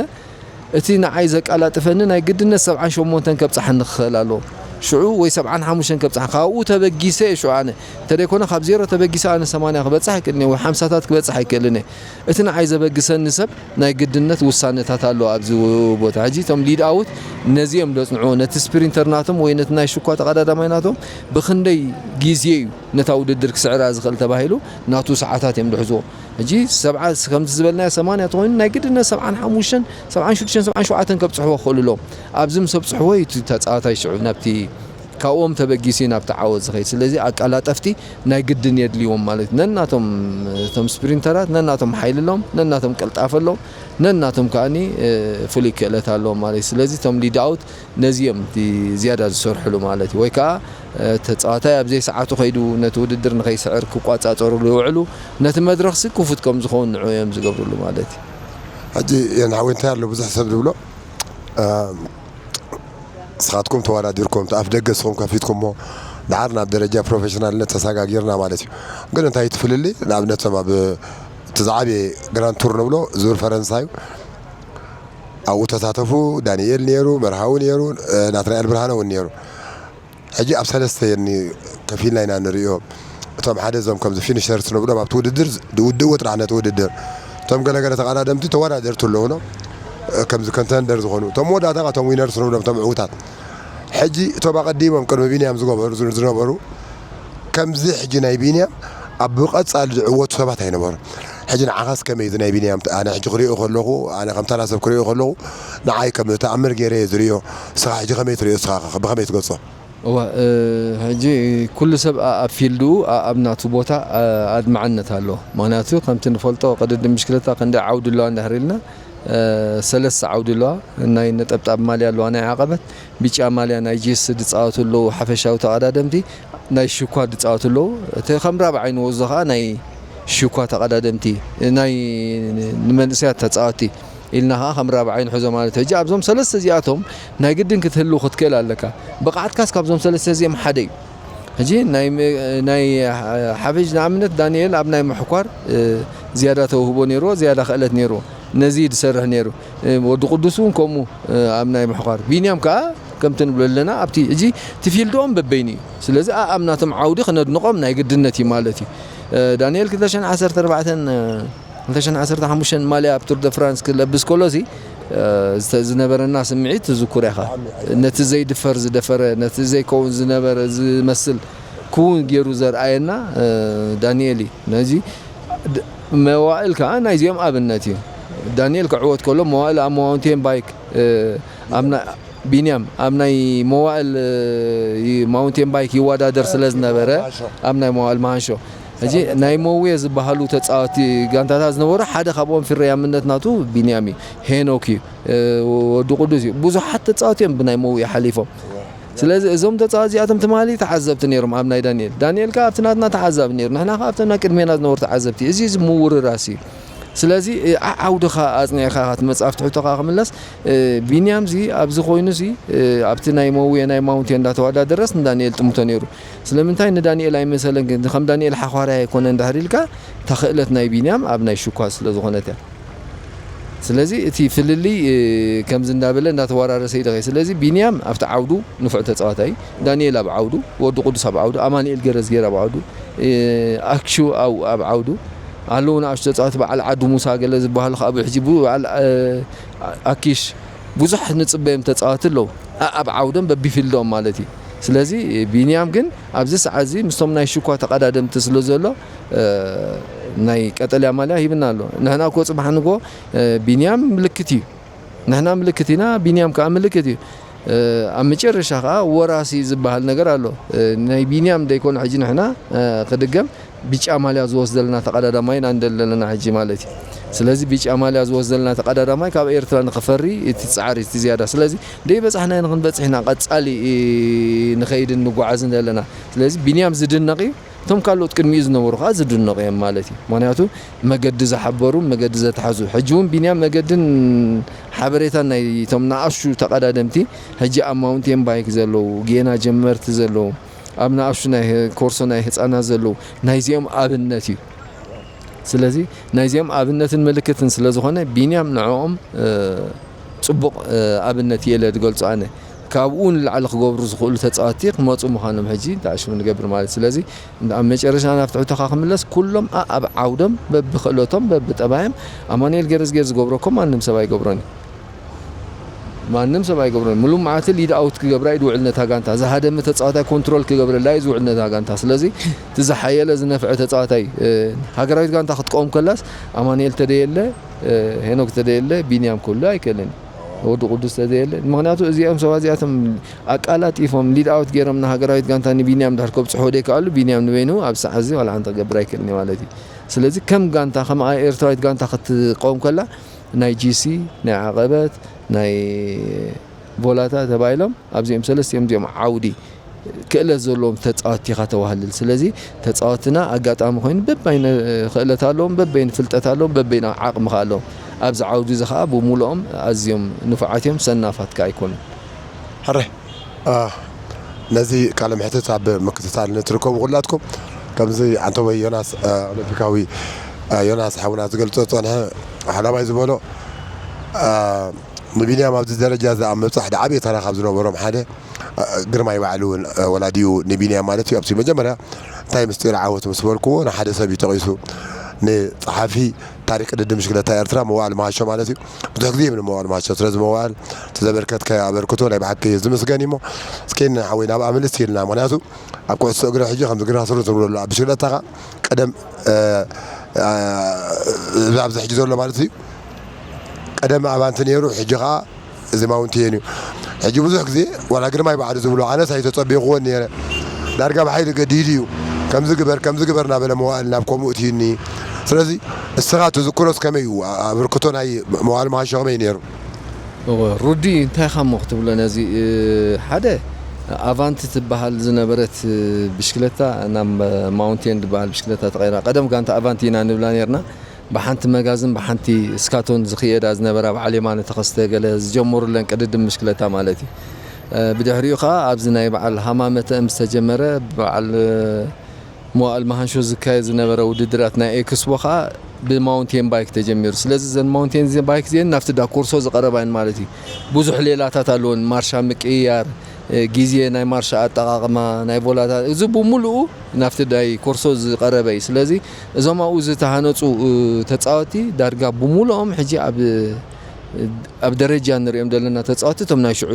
እቲ ንዓይ ዘቃላጥፈኒ ናይ ግድነት ሰብዓን ሸሞንተን ከብጽሓኒ ክኽእል ኣለዎ። ሽዑ ወይ ሰብዓን ሓሙሽተን ከብጽሓ፣ ካብኡ ተበጊሰ እየ ሽዑ ኣነ። እንተደይኮነ ካብ ዜሮ ተበጊሰ ኣነ ሰማንያ ክበጽሕ ኣይክእልን እየ፣ ወይ ሓምሳታት ክበጽሕ ኣይክእልን እየ። እቲ ንዓይ ዘበግሰኒ ሰብ ናይ ግድነት ውሳነታት ኣለዎ ኣብዚ ቦታ። ሕጂ እቶም ሊድ ኣውት ነዚኦም ዶ ጽንዕዎ፣ ነቲ ስፕሪንተር ናቶም ወይ ነቲ ናይ ሽኳ ተቐዳዳማይ ናቶም ብኽንደይ ግዜ እዩ ነታ ውድድር ክስዕራ ዝኽእል ተባሂሉ ናቱ ሰዓታት እዮም ዝሕዝዎ። ሕጂ ሰብዓ፣ ከምቲ ዝበልናዮ ሰማንያ ተኾይኑ ናይ ግድነት ሰብዓን ሓሙሽተን፣ ሰብዓን ሽዱሽተን፣ ሰብዓን ሸውዓተን ከብጽሕዎ ክኽእሉ ኣለዎም። ኣብዚ ምስ ኣብጽሕዎ እዩ እቲ ተጻዋታይ ሽዑ ናብቲ ካብኦም ተበጊሱ እዩ ናብቲ ዓወት ዝኸይድ። ስለዚ ኣቀላጠፍቲ ናይ ግድን የድልይዎም ማለት እዩ። ነናቶም እቶም ስፕሪንተራት ነናቶም ሓይሊ ኣለዎም፣ ነናቶም ቅልጣፈ ኣለዎም፣ ነናቶም ከኣኒ፣ እ፣ ፍሉይ ክእለት ኣለዎም ማለት እዩ። ስለዚ እቶም ሊድ ኣውት ነዚ እዮም እቲ ዝያዳ ዝሰርሕሉ ማለት እዩ። ወይ ከዓ፣ እ፣ ተጻዋታይ ኣብ ዘይሰዓቱ ከይዱ ነቲ ውድድር ንኸይስዕር ክቋጻጸሩሉ ይውዕሉ። ነቲ መድረኽሲ ክፉት ከም ዝኸውን ንዑ እዮም ዝገብርሉ ማለት እዩ። ሕጂ የን ሓወይ እንታይ ኣሎ ብዙሕ ሰብ ዝብሎ፣ እ፣ ንስኻትኩም ተወዳዲርኩም፣ እቲ ኣፍ ደገ ንስኹም ከፊትኩሞ፣ ደሓር ናብ ደረጃ ፕሮፌሽናልነት ተሰጋጊርና ማለት እዩ። ግን እንታይ እቲ ፍልልይ? ንኣብነት፣ እቶም ኣብ እቲ ዝዓበየ ግራንድ ቱር ንብሎ ዙር ፈረንሳ እዩ። ኣብኡ ተሳተፉ፣ ዳንኤል ነይሩ፣ መርሃዊ ነይሩ፣ እ፣ ናትናኤል ብርሃነ እውን ነይሩ። ሕጂ ኣብ ሰለስተ የኒ ከፊልና ኢና ንርእዮ። እቶም ሓደ እዞም ከምዚ ፊኒሸርስ ንብሎም ኣብቲ ውድድር ዝ- ውድእዎ ጥራሕ ነቲ ውድድር። እቶም ገለገለ ተቐዳደምቲ ተወዳደርቲ ኣለዉኖ። ከምዚ ኮንተንደር ዝኾኑ። እቶም መወዳእታ ኸዓ እቶም ዊነርስ ንብሎም እቶም ዕዉታት። ሕጂ እቶም ኣቐዲሞም ቅድሚ ቢንያም ዝገበሩ ዝነበሩ ከምዚ ሕጂ ናይ ቢንያም ኣብ ቀጻሊ ዝዕወቱ ሰባት ኣይነበሩ። ሕጂ ንዓኻስ ከመይ እዚ ናይ ቢንያም ኣነ ሕጂ ክሪኦ ከለኹ ኣነ ከም ተራ ሰብ ክሪኦ ከለኹ ንዓይ ከም ተኣምር ገይረ እየ ዝሪኦ። ንስኻ ሕጂ ከመይ ትሪኦ ንስኻ ብኸመይ ትገልጾ? እወ፣ እ፣ ሕጂ ኩሉ ሰብ ኣ-፣ ኣብ ፊልድኡ ኣ-፣ ኣብ ናቱ ቦታ ኣ-፣ ኣድማዕነት ኣለዎ። ምኽንያቱ ከምቲ ንፈልጦ ቅድድም ብሽክለታ ክንደይ ዓውዲ ኣለዋ እንድሕር ኢልና፣ እ፣ ሰለስተ ዓውዲ ኣለዋ። ናይ ነጠብጣብ ማልያ ኣለዋ፣ ናይ ዓቐበት፣ ብጫ ማልያ ናይ ጂስ ዝጻወቱ ኣለዉ፣ ሓፈሻዊ ተቐዳደምቲ፣ ናይ ሽኳ ዝጻወቱ ኣለዉ። እቲ ከም ራብዓይ ንወስዶ ከኣ ናይ ሽኳ ተቐዳደምቲ፣ ናይ ንመንእሰያት ተጻወትቲ ኢልና ከኣ ከም ራብዓይ ንሕዞ ማለት እዩ። ሕጂ ኣብዞም ሰለስተ እዚኣቶም ናይ ግድን ክትህሉ ክትክእል ኣለካ። ብቕዓትካስ ካብዞም ሰለስተ እዚኦም ሓደ እዩ። ሕጂ ናይ ም-፣ ናይ ሓ-፣ ሓፈሽ ንኣብነት ዳንኤል ኣብ ናይ ምሕኳር፣ እ፣ ዝያዳ ተውህቦ ነይርዎ፣ ዝያዳ ክእለት ነይርዎ። ነዚ እዩ ዝሰርሕ ነይሩ። እ፣ ወዲ ቅዱስ እውን ከምኡ፣ እ፣ ኣብ ናይ ምሕኳር። ቢንያም ከኣ ከምቲ ንብሎ ኣለና ኣብቲ ሕጂ እቲ ፊልድኦም በበይኑ እዩ። ስለዚ ኣብ ናቶም ዓውዲ ክነድንቖም ናይ ግድነት እዩ ማለት እዩ። እ፣ ዳንኤል ክልተ ሽሕን ዓሰርተ ኣርባዕተን፣ እ፣ ክልተ ሽሕን ዓሰርተ ሓሙሽተን ማልያ ኣብ ቱር ደ ፍራንስ ክለብስ ከሎሲ፣ እ፣ ዝተ-፣ ዝነበረና ስምዒት ትዝክሮ ኢኻ። ነቲ ዘይድፈር ዝደፈረ፣ ነቲ ዘይከውን ዝነበረ ዝመስል ክውን ገይሩ ዘርኣየና፣ እ፣ ዳንኤል እዩ። ነዚ ድ-፣ መዋእል ከኣ ናይዚኦም ኣብነት እዩ። ዳንኤል ክዕወት ከሎ መዋእል ኣብ ማውንቴን ባይክ፣ እ፣ ኣብ ና-፣ ቢንያም ኣብ ናይ መዋእል፣ እ፣ ይ-፣ ማውንቴን ባይክ ይወዳደር ስለ ዝነበረ ኣብ ናይ መዋእል መሃንሾ። ሕጂ ናይ መውየ ዝበሃሉ ተጻወቲ ጋንታታት ዝነበሩ ሓደ ካብኦም ፍርያምነት ናቱ ቢንያም እዩ። ሄኖክ እዩ። እ፣ ወዲ ቅዱስ እዩ። ብዙሓት ተጻወቲ እዮም ብናይ መውየ ሓሊፎም። ስለዚ እዞም ተጻወቲ እዚኣቶም ትማሊ ተዓዘብቲ ነይሮም ኣብ ናይ ዳንኤል። ዳንኤል ከኣ ኣብቲ ናትና ተዓዛቢ ነይሩ። ንሕና ከኣ ኣብቶም ናይ ቅድሜና ዝነበሩ ተዓዘብቲ። እዚ እዚ ምውርራስ እዩ። ስለዚ፣ እ፣ ዓ-፣ ዓውድኻ ኣጽኒዕካ ክትመጽእ ኣብቲ ሕቶኻ ክምለስ፣ እ፣ ቢንያምዚ ኣብዚ ኮይኑሲ፣ እ፣ ኣብቲ ናይ መውየ ናይ ማውንቴን እንዳተወዳደረስ ንዳንኤል ጥምቶ ነይሩ። ስለምንታይ ንዳንኤል ኣይመሰለን ግን ከም ዳንኤል ሓዃርያ ኣይኮነ እንድሕር ኢልካ፣ እታ ክእለት ናይ ቢንያም ኣብ ናይ ሽኳ ስለ ዝኾነት እያ። ስለዚ እቲ ፍልልይ፣ እ፣ ከምዚ እንዳበለ እንዳተወራረሰ ይደኸ። ስለዚ ቢንያም ኣብቲ ዓውዱ ንፉዕ ተጻዋታይ፣ ዳንኤል ኣብ ዓውዱ፣ ወዲ ቅዱስ ኣብ ዓውዱ፣ ኣማኑኤል ገረዝጌር ኣብ ዓውዱ፣ እ፣ ኣክሹ ኣብ፣ ኣብ ዓውዱ ኣለዉ። ንኣሽቱ ተጻወቲ በዓል ዓዱ ሙሳ ገለ ዝበሃሉ ከኣ ሕጂ ቡ-፣ በዓል፣ እ፣ ኣኪሽ ብዙሕ ንጽበዮም ተጻወቲ ኣለዉ። ኣ-፣ ኣብ ዓውዶም በቢፊልዶም ማለት እዩ። ስለዚ ቢንያም ግን ኣብዚ ሰዓት እዚ ምስቶም ናይ ሽኳ ተቐዳደምቲ ስለ ዘሎ፣ እ፣ ናይ ቀጠልያ ማልያ ሂብና ኣሎ። ንሕና እኮ ጽባሕ ንግሆ፣ እ፣ ቢንያም ምልክት እዩ። ንሕና ምልክት ኢና፣ ቢንያም ከኣ ምልክት እዩ። እ፣ ኣብ መጨረሻ ከኣ ወራሲ ዝበሃል ነገር ኣሎ። እ፣ ናይ ቢንያም ደይኮነ ሕጂ ንሕና፣ እ፣ ክድገም ብጫ ማልያ ዝወስደልና ተቐዳዳማይ ኢና ንደሊ ዘለና ሕጂ ማለት እዩ። ስለዚ ብጫ ማልያ ዝወስደልና ተቐዳዳማይ ካብ ኤርትራ ንኽፈሪ እቲ ጻዕሪ እቲ ዝያዳ። ስለዚ ደይበጻሕናዮ ንኽንበጽሕ ኢና ቀጻሊ ንኸይድን ንጓዓዝን ዘለና። ስለዚ ቢንያም ዝድነቕ እዩ። እቶም ካልኦት ቅድሚኡ ዝነበሩ ከኣ ዝድነቑ እዮም ማለት እዩ። ምኽንያቱ መገዲ ዝሓበሩ፣ መገዲ ዘትሓዙ። ሕጂ እውን ቢንያም መገድን ሓበሬታን ናይ እቶም ንኣሽቱ ተቐዳደምቲ፣ ሕጂ ኣብ ማውንቴን ባይክ ዘለዉ፣ ጌና ጀመርቲ ዘለዉ፣ ኣብ ንኣሽቱ ናይ ህ-፣ ኮርሶ ናይ ህጻናት ዘለዉ፣ ናይዚኦም ኣብነት እዩ። ስለዚ ናይዚኦም ኣብነትን ምልክትን ስለ ዝኾነ ቢንያም ንዕኦም፣ እ፣ ጽቡቕ፣ እ፣ ኣብነት እየ ኢለ ዝገልጾ ኣነ። ካብኡ ንላዕሊ ክገብሩ ዝኽእሉ ተጻወትቲ ክመጹ ምዃኖም ሕጂ ተኣሽሙ ንገብር ማለት እዩ። ስለዚ ኣብ መጨረሻ ናብቲ ሕቶኻ ክምለስ፣ ኩሎም ኣኣብ ዓውዶም፣ በብኽእለቶም፣ በብጠባዮም፣ ኣማኑኤል ገረዝጌር ዝገብሮ እኮ ማንም ሰብ ኣይገብሮን እዩ። ማንም ሰብ ኣይገብሮን። ምሉእ መዓልቲ ሊድ ኣውት ክገብራ እዩ ዝውዕል ነታ ጋንታ። ዝሃደመ ተጻዋታይ ኮንትሮል ክገብረላ እዩ ዝውዕል ነታ ጋንታ። ስለዚ እቲ ዝሓየለ ዝነፍዐ ተጻዋታይ፣ እ፣ ሃገራዊት ጋንታ ክትቀውም ከላስ ኣማኑኤል ተደየለ፣ እ፣ ሄኖክ ተደየለ፣ ቢንያም ክህሉ ኣይክእልን። ወዲ ቅዱስ ተደየለ። ምኽንያቱ እዚኦም ሰባት እዚኣቶም ኣቃላጢፎም ሊድ ኣውት ገይሮም ንሃገራዊት ጋንታ ንቢንያም ድሕር ከብጽሕዎ ደይከኣሉ፣ ቢንያም ንበይኑ ኣብ ሰዓት እዚ ዋላ ሓንቲ ክገብር ኣይክእልን እዩ ማለት እዩ። ስለዚ ከም ጋንታ፣ ከም ኤርትራዊት ጋንታ ክትቀውም ከላ፣ ናይ ጂሲ፣ ናይ ዓቐበት፣ ናይ ቮላታ ተባሂሎም ኣብዚኦም ሰለስቲኦም እዚኦም ዓውዲ ክእለት ዘለዎም ተጻወትቲ ኢኻ ተዋህልል። ስለዚ ተጻወትና ኣጋጣሚ ኮይኑ በበይነ ክእለት ኣለዎም፣ በበይነ ፍልጠት ኣለዎም፣ በበይነ ዓቕሚ ከኣ ኣለዎም። ኣብዚ ዓውዲ እዚ ከኣ ብምሉኦም ኣዝዮም ንፉዓት እዮም፣ ሰናፋት ከኣ ኣይኮኑን። ሕረ፣ አ፣ ነዚ ቃለ መሕትት ኣብ ምክትታል ንትርከቡ ኩላትኩም፣ ከምዚ ዓንተቦይ ዮናስ፣ አ፣ ኦሎምፒካዊ፣ አ፣ ዮናስ ሓውና ዝገልጾ ዝጸንሐ ሓላባይ ዝበሎ፣ አ፣ ንቢንያም ኣብዚ ደረጃ እዚ ኣብ ምብጻሕ ዝዓበየ ተራ ካብ ዝነበሮም ሓደ፣ አ፣ ግርማይ ባዕሉ እውን፣ አ፣ ወላዲኡ ንቢንያም ማለት እዩ። ኣብቲ መጀመርያ እቲ እንታይ ምስጢር ዓወት ምስ በልክዎ፣ ንሓደ ሰብ እዩ ተቒሱ። ንጸሓፊ ታሪኽ ቅድድም ብሽክለታ ኤርትራ መዋእል መሃሾ ማለት እዩ። ብዙሕ ግዜ ይብል መዋእል መሃሾ። ስለዚ መዋእል፣ እቲ ዘበርከትካዮ ኣበርክቶ ናይ ብሓቂ ዝምስገን እዩ። እሞ እስኪ ንሓወይ ናብ ኣምልስ ኢልና። ምኽንያቱ ኣብ ኩዕሶ እግሪ ሕጂ ከምዚ ግራ ስሩ ዝብሎ ኣሎ። ኣብ ብሽክለታ ኸኣ ቀደም፣ እ፣ እ፣ ኣብዚ ሕጂ ዘሎ ማለት እዩ። ቀደም ኣባንቲ ነይሩ፣ ሕጂ ኸኣ እዚ ማውንቴን እዩ። ሕጂ ብዙሕ ግዜ ዋላ ግርማይ ባዕሉ ዝብሎ፣ ኣነስ ኣይተጸበይክዎን ነይረ። ዳርጋ ብሓይሊ ገዲዱ እዩ። ከምዚ ግበር፣ ከምዚ ግበር እናበለ መዋእል ናብ ከምኡ እትዩኒ። ስለዚ እስኻ ትዝክሮስ ከመይ እዩ? ኣበርክቶ ናይ መዋእል መሃሾ ከመይ ነይሩ? እወ፣ ሩዲ እንታይ ኢኻ እሞ ክትብሎ ነዚ፣ እ፣ ሓደ ኣቫንቲ ትበሃል ዝነበረት፣ እ፣ ብሽክለታ ናብ ማውንቴን ዝበሃል ብሽክለታ ተቐይራ። ቀደም ጋንታ ኣቫንቲ ኢና ንብላ ነርና። ብሓንቲ መጋዝን ብሓንቲ ስካቶን ዝኽየዳ ዝነበራ በዓል የማነ ተኸስተ ገለ ዝጀመሩለን ቅድድም ብሽክለታ ማለት እዩ። እ፣ ብድሕሪኡ ኸዓ ኣብዚ ናይ በዓል ሃማመተ ምስ ተጀመረ በዓል፣ እ፣ መዋእል መሃንሾ ዝካየድ ዝነበረ ውድድራት ናይ ኤክስፖ ኸዓ ብማውንቴን ባይክ ተጀሚሩ። ስለዚ እዘን ማውንቴን ባይክ እዚአን ናብቲ ዳ ኮርሶ ዝቐረባ እየን ማለት እዩ። ብዙሕ ሌላታት ኣለወን፣ ማርሻ ምቅይያር፣ እ፣ ግዜ ናይ ማርሻ ኣጠቓቕማ፣ ናይ ቮላታት፣ እዚ ብምሉኡ ናብቲ ዳይ ኮርሶ ዝቐረበ እዩ። ስለዚ እዞም ኣብኡ ዝተሃነፁ፣ እ፣ ተፃወቲ ዳርጋ ብምሉኦም ሕጂ ኣብ፣ ኣብ ደረጃ ንሪኦም ዘለና ተፃወቲ እቶም ናይ ሽዑ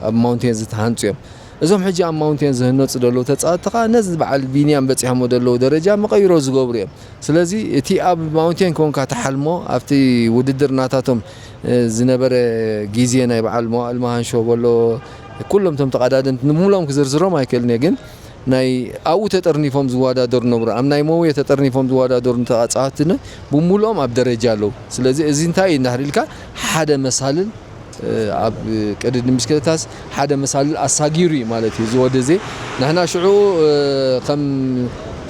ኣብ ማውንቴን ዝተሃንፁ እዮም። እዞም ሕጂ ኣብ ማውንቴን ዝህነፁ ዘለዉ ተፃወቲ ኸዓ ነዚ በዓል ቢንያም በፂሖሞ ዘለዉ ደረጃ መቐይሮ ዝገብሩ እዮም። ስለዚ እቲ ኣብ ማውንቴን ኮንካ ትሓልሞ ኣብቲ ውድድር ናታቶም፣ እ፣ ዝነበረ ግዜ ናይ በዓል መዋእል መሃንሾ በሎ ኩሎም እቶም ተቐዳደምቲ ንምሉኦም ክዝርዝሮም ኣይክእልን እየ፣ ግን ናይ ኣብኡ ተጠርኒፎም ዝወዳደሩ ነበሩ። ኣብ ናይ መውየ ተጠርኒፎም ዝወዳደሩ ተጻወትነ ብምሉኦም ኣብ ደረጃ ኣለዉ። ስለዚ እዚ እንታይ እዩ እንድሕር ኢልካ ሓደ መሳልል፣ እ፣ ኣብ ቅድድም ብሽክለታስ ሓደ መሳልል ኣሳጊሩ እዩ ማለት እዩ። እዚ ወዲ እዚ ንሕና ሽዑ፣ እ፣ ከም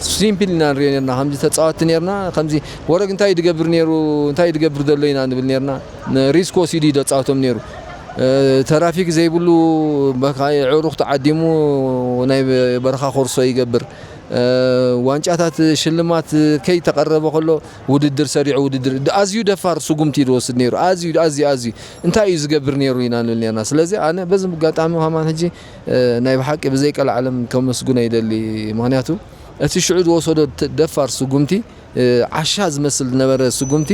ሲምፕል ኢና ንሪኦ ነርና፣ ከምዚ ተጻወትቲ ነርና፣ ከምዚ ወረግ እንታይ እዩ ዝገብር ነይሩ፣ እንታይ እዩ ዝገብር ዘሎ ኢና ንብል ነርና። ን-፣ ሪስክ ወሲዱ እዩ ዘጻወቶም ነይሩ። እ፣ ተራፊክ ዘይብሉ በካ-፣ ኣዕሩኽ ተዓዲሙ ናይ በ-፣ በረኻ ኮርሶ ይገብር። እ፣ ዋንጫታት ሽልማት ከይተቐረበ ከሎ ውድድር ሰሪዑ ውድድር ድ-፣ ኣዝዩ ደፋር ስጉምቲ እዩ ዝወስድ ነይሩ። ኣዝዩ፣ ኣዝዩ፣ ኣዝዩ። እንታይ እዩ ዝገብር ነይሩ ኢና ንብል ነርና። ስለዚ ኣነ በዚ ኣጋጣሚ ከማን ሕጂ፣ እ፣ ናይ ብሓቂ ብዘይ ቀልዓለም ከመስግኖ ይደሊ። ምኽንያቱ እቲ ሽዑ ዝወሰዶ ተ-፣ ደፋር ስጉምቲ፣ እ፣ ዓሻ ዝመስል ዝነበረ ስጉምቲ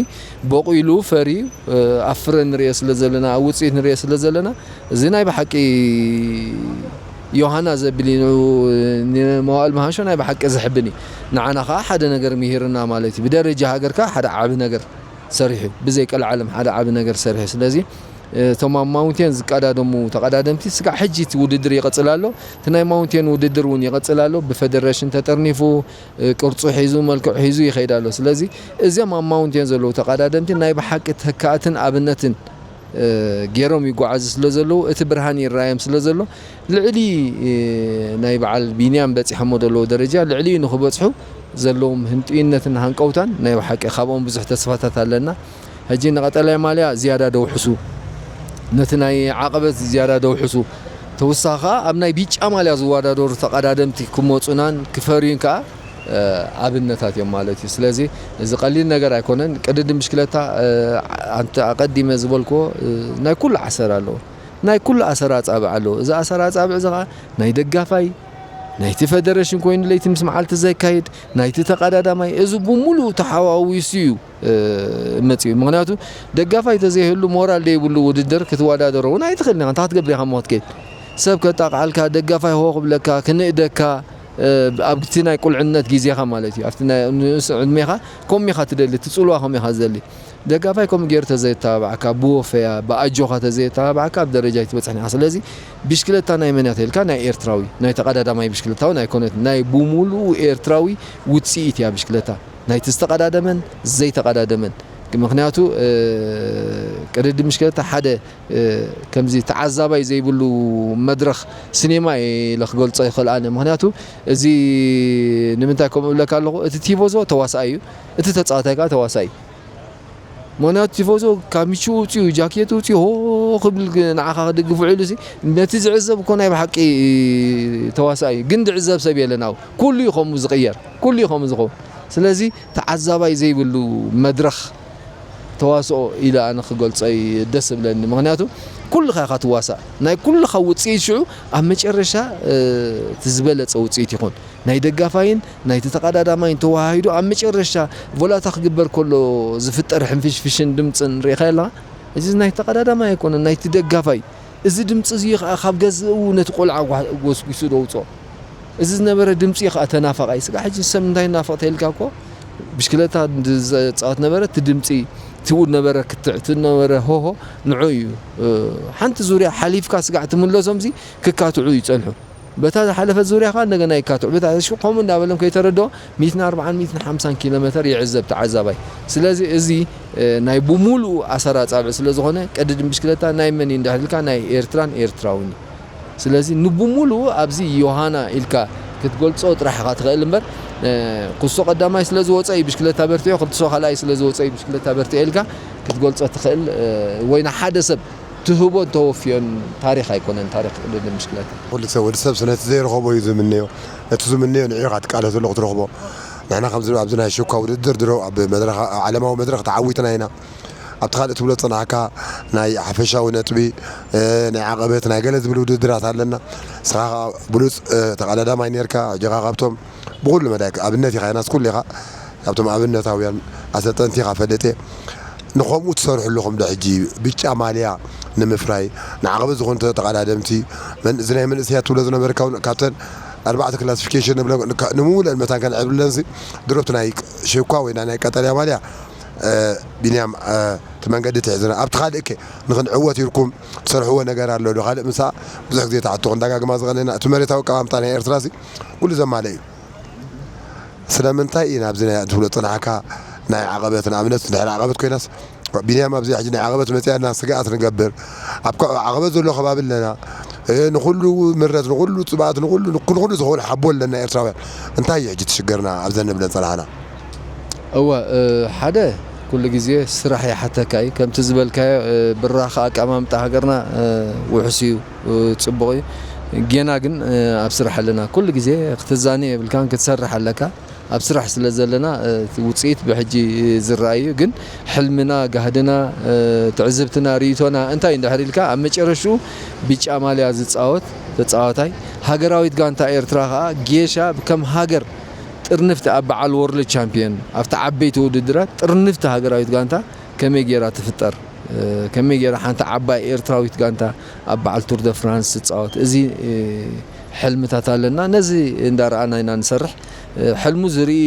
በቑሉ ፈርዩ፣ እ፣ ኣብ ፍረ ንሪኦ ስለ ዘለና፣ ኣብ ውፅኢት ንሪኦ ስለ ዘለና፣ እዚ ናይ ብሓቂ ዮሃና ዘብል እዩ። ንኡ ንመዋእል መሃንሾ ናይ ብሓቂ ዘሕብን እዩ። ንዓና ከዓ ሓደ ነገር ምሂርና ማለት እዩ። ብደረጃ ሃገር ከዓ ሓደ ዓቢ ነገር ሰሪሑ፣ ብዘይ ቀልዓለም ሓደ ዓቢ ነገር ሰሪሑ። ስለዚ እቶም ኣብ ማውንቴን ዝቀዳደሙ ተቐዳደምቲ ስጋዕ ሕጂ እቲ ውድድር ይቕጽል ኣሎ። እቲ ናይ ማውንቴን ውድድር እውን ይቕጽል ኣሎ። ብፌደሬሽን ተጠርኒፉ፣ እ፣ ቅርጹ ሒዙ፣ መልክዑ ሒዙ ይኸይድ ኣሎ። ስለዚ እዚኦም ኣብ ማውንቴን ዘለዉ ተቐዳደምቲ ናይ ብሓቂ ተካእትን ኣብነትን፣ እ፣ ገይሮም ይጓዓዙ ስለ ዘለዉ እቲ ብርሃን ይረኣዮም ስለ ዘሎ ልዕሊ፣ እ፣ ናይ በዓል ቢንያም በጺሖሞ ዘለዉ ደረጃ ልዕሊኡ ንኽበጽሑ ዘለዎም ህንጥዩነትን ሃንቀውታን ናይ ብሓቂ ካብኦም ብዙሕ ተስፋታት ኣለና። ሕጂ ንቐጠልያ ማልያ ዝያዳ ደውሕሱ፣ ነቲ ናይ ዓቐበት ዝያዳ ደውሕሱ፣ ተወሳኺ ከኣ ኣብ ናይ ቢጫ ማልያ ዝወዳደሩ ተቐዳደምቲ ክመጹናን ክፈርዩን ከኣ፣ እ፣ ኣብነታት እዮም ማለት እዩ። ስለዚ እዚ ቀሊል ነገር ኣይኮነን። ቅድድም ብሽክለታ፣ እ፣ ኣንተ ኣቐዲመ ዝበልክዎ፣ እ፣ ናይ ኩሉ ዓሰር ኣለዎ። ናይ ኩሉ ኣሰር ኣጻብዕ ኣለዎ። እዚ ኣሰር ኣጻብዕ እዚ ከኣ ናይ ደጋፋይ፣ ናይቲ ፈደረሽን ኮይኑ ለይቲ ምስ መዓልቲ ዘካይድ፣ ናይቲ ተቐዳዳማይ፣ እዚ ብምሉኡ ተሓዋዊሱ እዩ፣ እ፣ መጺኡ። ምኽንያቱ ደጋፋይ ተዘይህሉ ሞራል ዘይብሉ ውድድር ክትወዳደሮ እውን ኣይትኽእልን ኢኻ። እንታይ ክትገብር ኢኻ እሞ ክትከይድ? ሰብ ከጣቕዓልካ፣ ደጋፋይ ሆ ክብለካ፣ ክንእደካ፣ እ፣ ኣብቲ ናይ ቁልዕነት ግዜኻ ማለት እዩ። ኣብቲ ናይ ንእስ ዕድሜኻ ከምኡ ኢኻ ትደሊ፣ እቲ ጽልዋ ከምኡ ኢኻ ትደሊ። ደጋፋይ ከምኡ ገይሩ ተዘየተባባዕካ፣ ብወፈያ፣ ብኣጆኻ ተዘየተባባዕካ ኣብ ደረጃ ኣይትበጽሕን ኢኻ። ስለዚ ብሽክለታ ናይ መን እያ ተልካ? ናይ ኤርትራዊ፣ ናይ ተቐዳዳማይ ብሽክለታ እውን ኣይኮነትን። ናይ ብምሉኡ ኤርትራዊ ውጽኢት እያ ብሽክለታ። ናይቲ ዝተቐዳደመን ዘይተቐዳደመን። ምኽንያቱ፣ እ፣ ቅድድም ብሽክለታ ሓደ፣ እ፣ ከምዚ ተዓዛባይ ዘይብሉ መድረኽ ሲኔማ እየ ኢለ ክገልጾ ይኽእል ኣነ። ምኽንያቱ እዚ ንምንታይ ከምኡ እብለካ ኣለኹ? እቲ ቲፎዞ ተዋሳኣይ እዩ፣ እቲ ተጻዋታይ ከኣ ተዋሳኣይ እዩ። ምኽንያቱ ቲፎዞ ካሚቹ ውፅዩ፣ ጃኬቱ ውፅዩ፣ ሆ ክብል ግ-፣ ንዓኻ ክድግፍ ውዒሉ ሲ፣ ነቲ ዝዕዘብ እኮ ናይ ብሓቂ ተዋሳኢ እዩ። ግን ዝዕዘብ ሰብ የለን። ኣብ ኩሉ እዩ ከምኡ ዝቕየር፣ ኩሉ እዩ ከምኡ ዝኸውን። ስለዚ ተዓዛባይ ዘይብሉ መድረኽ ተዋስኦ ኢለ ኣነ ክገልጾ እዩ ደስ ዝብለኒ። ምኽንያቱ ኩልኻ ኢኻ ትዋሳእ። ናይ ኩልኻ ውፅኢት ሽዑ ኣብ መጨረሻ እቲ ዝበለፀ ውፅኢት ይኾን። ናይ ደጋፋይን ናይቲ ተቐዳዳማይን ተወሃሂዱ ኣብ መጨረሻ ቮላታ ክግበር ከሎ ዝፍጠር ሕንፍሽፍሽን ድምፅን ርኢኻ ኣለኻ። እዚ ናይ ተቐዳዳማይ ኣይኮነን፣ ናይቲ ደጋፋይ። እዚ ድምፂ እዚ ከዓ ካብ ገዝኡ ነቲ ቆልዓ ጓ- ጎስጒሱ ደውፅኦ። እዚ ዝነበረ ድምፂ ከዓ ተናፋቓይ ስጋ ሕጂ ሰብ እንታይ ናፍቕ ተልካ እኮ ብሽክለታ ዝፃወት ነበረ። እቲ ድምፂ ትኡ ነበረ ክትዕ እቲ ነበረ ሆሆ ንዑ እዩ። ሓንቲ ዙርያ ሓሊፍካ ስጋዕ ትምለሶም ዚ ክካትዑ ይፀንሑ። በታ ዝሓለፈት ዙርያ ከዓ እንደገና ይካትዑ። በታ እሺ ከምኡ እንዳበሎም ከይተረድኦ ሚእትን ኣርባዓን ሚእትን ሓምሳን ኪሎ ሜትር ይዕዘብ ተዓዛባይ። ስለዚ እዚ ናይ ብሙሉኡ ኣሰር ኣጻብዕ ስለ ዝኾነ ቀድድም ብሽክለታ ናይ መን እዩ እንድሕር ኢልካ ናይ ኤርትራን ኤርትራውን እዩ። ስለዚ ንብሙሉኡ ኣብዚ ዮሃና ኢልካ ክትገልጾ ጥራሕ ኢኻ ትኽእል እምበር ኩሶ ቀዳማይ ስለ ዝወፀ እዩ ብሽክለታ በርቲዑ፣ ክልትሶ ካልኣይ ስለ ዝወፀ እዩ ብሽክለታ በርቲዑ ኢልካ ክትገልጾ ትኽእል ወይ ንሓደ ሰብ ትህቦ እንተወፍዮን ታሪኽ ኣይኮነን ታሪኽ ቅድድም ብሽክለታ። ኩሉ ሰብ ወዲ ሰብ ነቲ ዘይረኸቦ እዩ ዝምነዮ። ነቲ ዝምነዮ ንዕኻ ትቃለስ ዘሎ ክትረኽቦ። ንሕና ከምዚ ኣብዚ ናይ ሽኳ ውድድር ድሮ ኣብ መድረኽ ዓለማዊ መድረኽ ተዓዊትና ኢና። ኣብቲ ካልእ ትብሎ ዝጸናሕካ ናይ ሓፈሻዊ ነጥቢ ናይ ዓቐበት ናይ ገለ ዝብል ውድድራት ኣለና። ንስኻ ብሉጽ ተቐዳዳማይ ነርካ። ጀኻ ካብቶም ብኹሉ መዳይ ኣብነት ኢኻ። ናስ ኩሉ ኢኻ ካብቶም ኣብነታውያን ኣሰልጠንቲ ኢኻ ፈልጥ እየ። ንኸምኡ ትሰርሑ ኣለኹም ዶ ሕጂ ብጫ ማልያ ንምፍራይ ንዓቐበት ዝኾኑ ተቐዳደምቲ እዚ ናይ መንእሰያት ትብሎ ዝነበርካ እውን ካብተን ኣርባዕተ ክላሲፊኬሽን ንብለ ንምውለን መታን ከንዕብለን ሲ ድሮብቲ ናይ ሸኳ ወይ ናይ ቀጠልያ ማልያ ቢንያም እቲ መንገዲ ትሕዝና ኣብቲ ካልእ ከ ንኽንዕወት ኢልኩም ትሰርሕዎ ነገር ኣሎ ዶ? ካልእ ምሳ ብዙሕ ግዜ ተሓቶ ክንደጋግማ ዝቐነና እቲ መሬታዊ ኣቀማምጣ ናይ ኤርትራ ሲ ኩሉ ዘማለ እዩ። ስለምንታይ ኢና ኣብዚ ናይ ትብሎ ጽንሓካ ናይ ዓቐበት ንኣብነት ድሕሪ ዓቐበት ኮይናስ ቢንያም ኣብዚ ሕጂ ናይ ዓቐበት መጽያና ስግኣት ንገብር ኣብ ዓቐበት ዘሎ ከባቢ ኣለና ንኩሉ ምረት ንኩሉ ጽባኣት ንኩሉ ንኩሉ ዝኸውን ሓቦ ኣለና ኤርትራውያን እንታይ እዩ ሕጂ ትሽገርና ኣብዘን ንብለን ጸናሕና እወ ሓደ ኩሉ ግዜ ስራሕ ይሓተካ እዩ ከምቲ ዝበልካዮ ብራኸ ኣቀማምጣ ሃገርና ውሕስ እዩ ጽቡቕ እዩ። ጌና ግን ኣብ ስራሕ ኣለና። ኩሉ ግዜ ክትዛነ የብልካን፣ ክትሰርሕ ኣለካ። ኣብ ስራሕ ስለ ዘለና እቲ ውጽኢት ብሕጂ ዝረኣይ እዩ። ግን ሕልምና፣ ጋህድና፣ ትዕዝብትና፣ ርእይቶና እንታይ እንድሕር ኢልካ ኣብ መጨረሽኡ ቢጫ ማልያ ዝጻወት ተጻዋታይ ሃገራዊት ጋንታ ኤርትራ ከኣ ጌሻ ከም ሃገር ጥርንፍቲ ኣብ በዓል ወርልድ ቻምፒዮን ኣብቲ ዓበይቲ ውድድራት ጥርንፍቲ ሃገራዊት ጋንታ ከመይ ጌራ ትፍጠር? ከመይ ጌራ ሓንቲ ዓባይ ኤርትራዊት ጋንታ ኣብ በዓል ቱር ደ ፍራንስ ትጻወት? እዚ ሕልምታት ኣለና። ነዚ እንዳረኣና ኢና ንሰርሕ። ሕልሙ ዝርኢ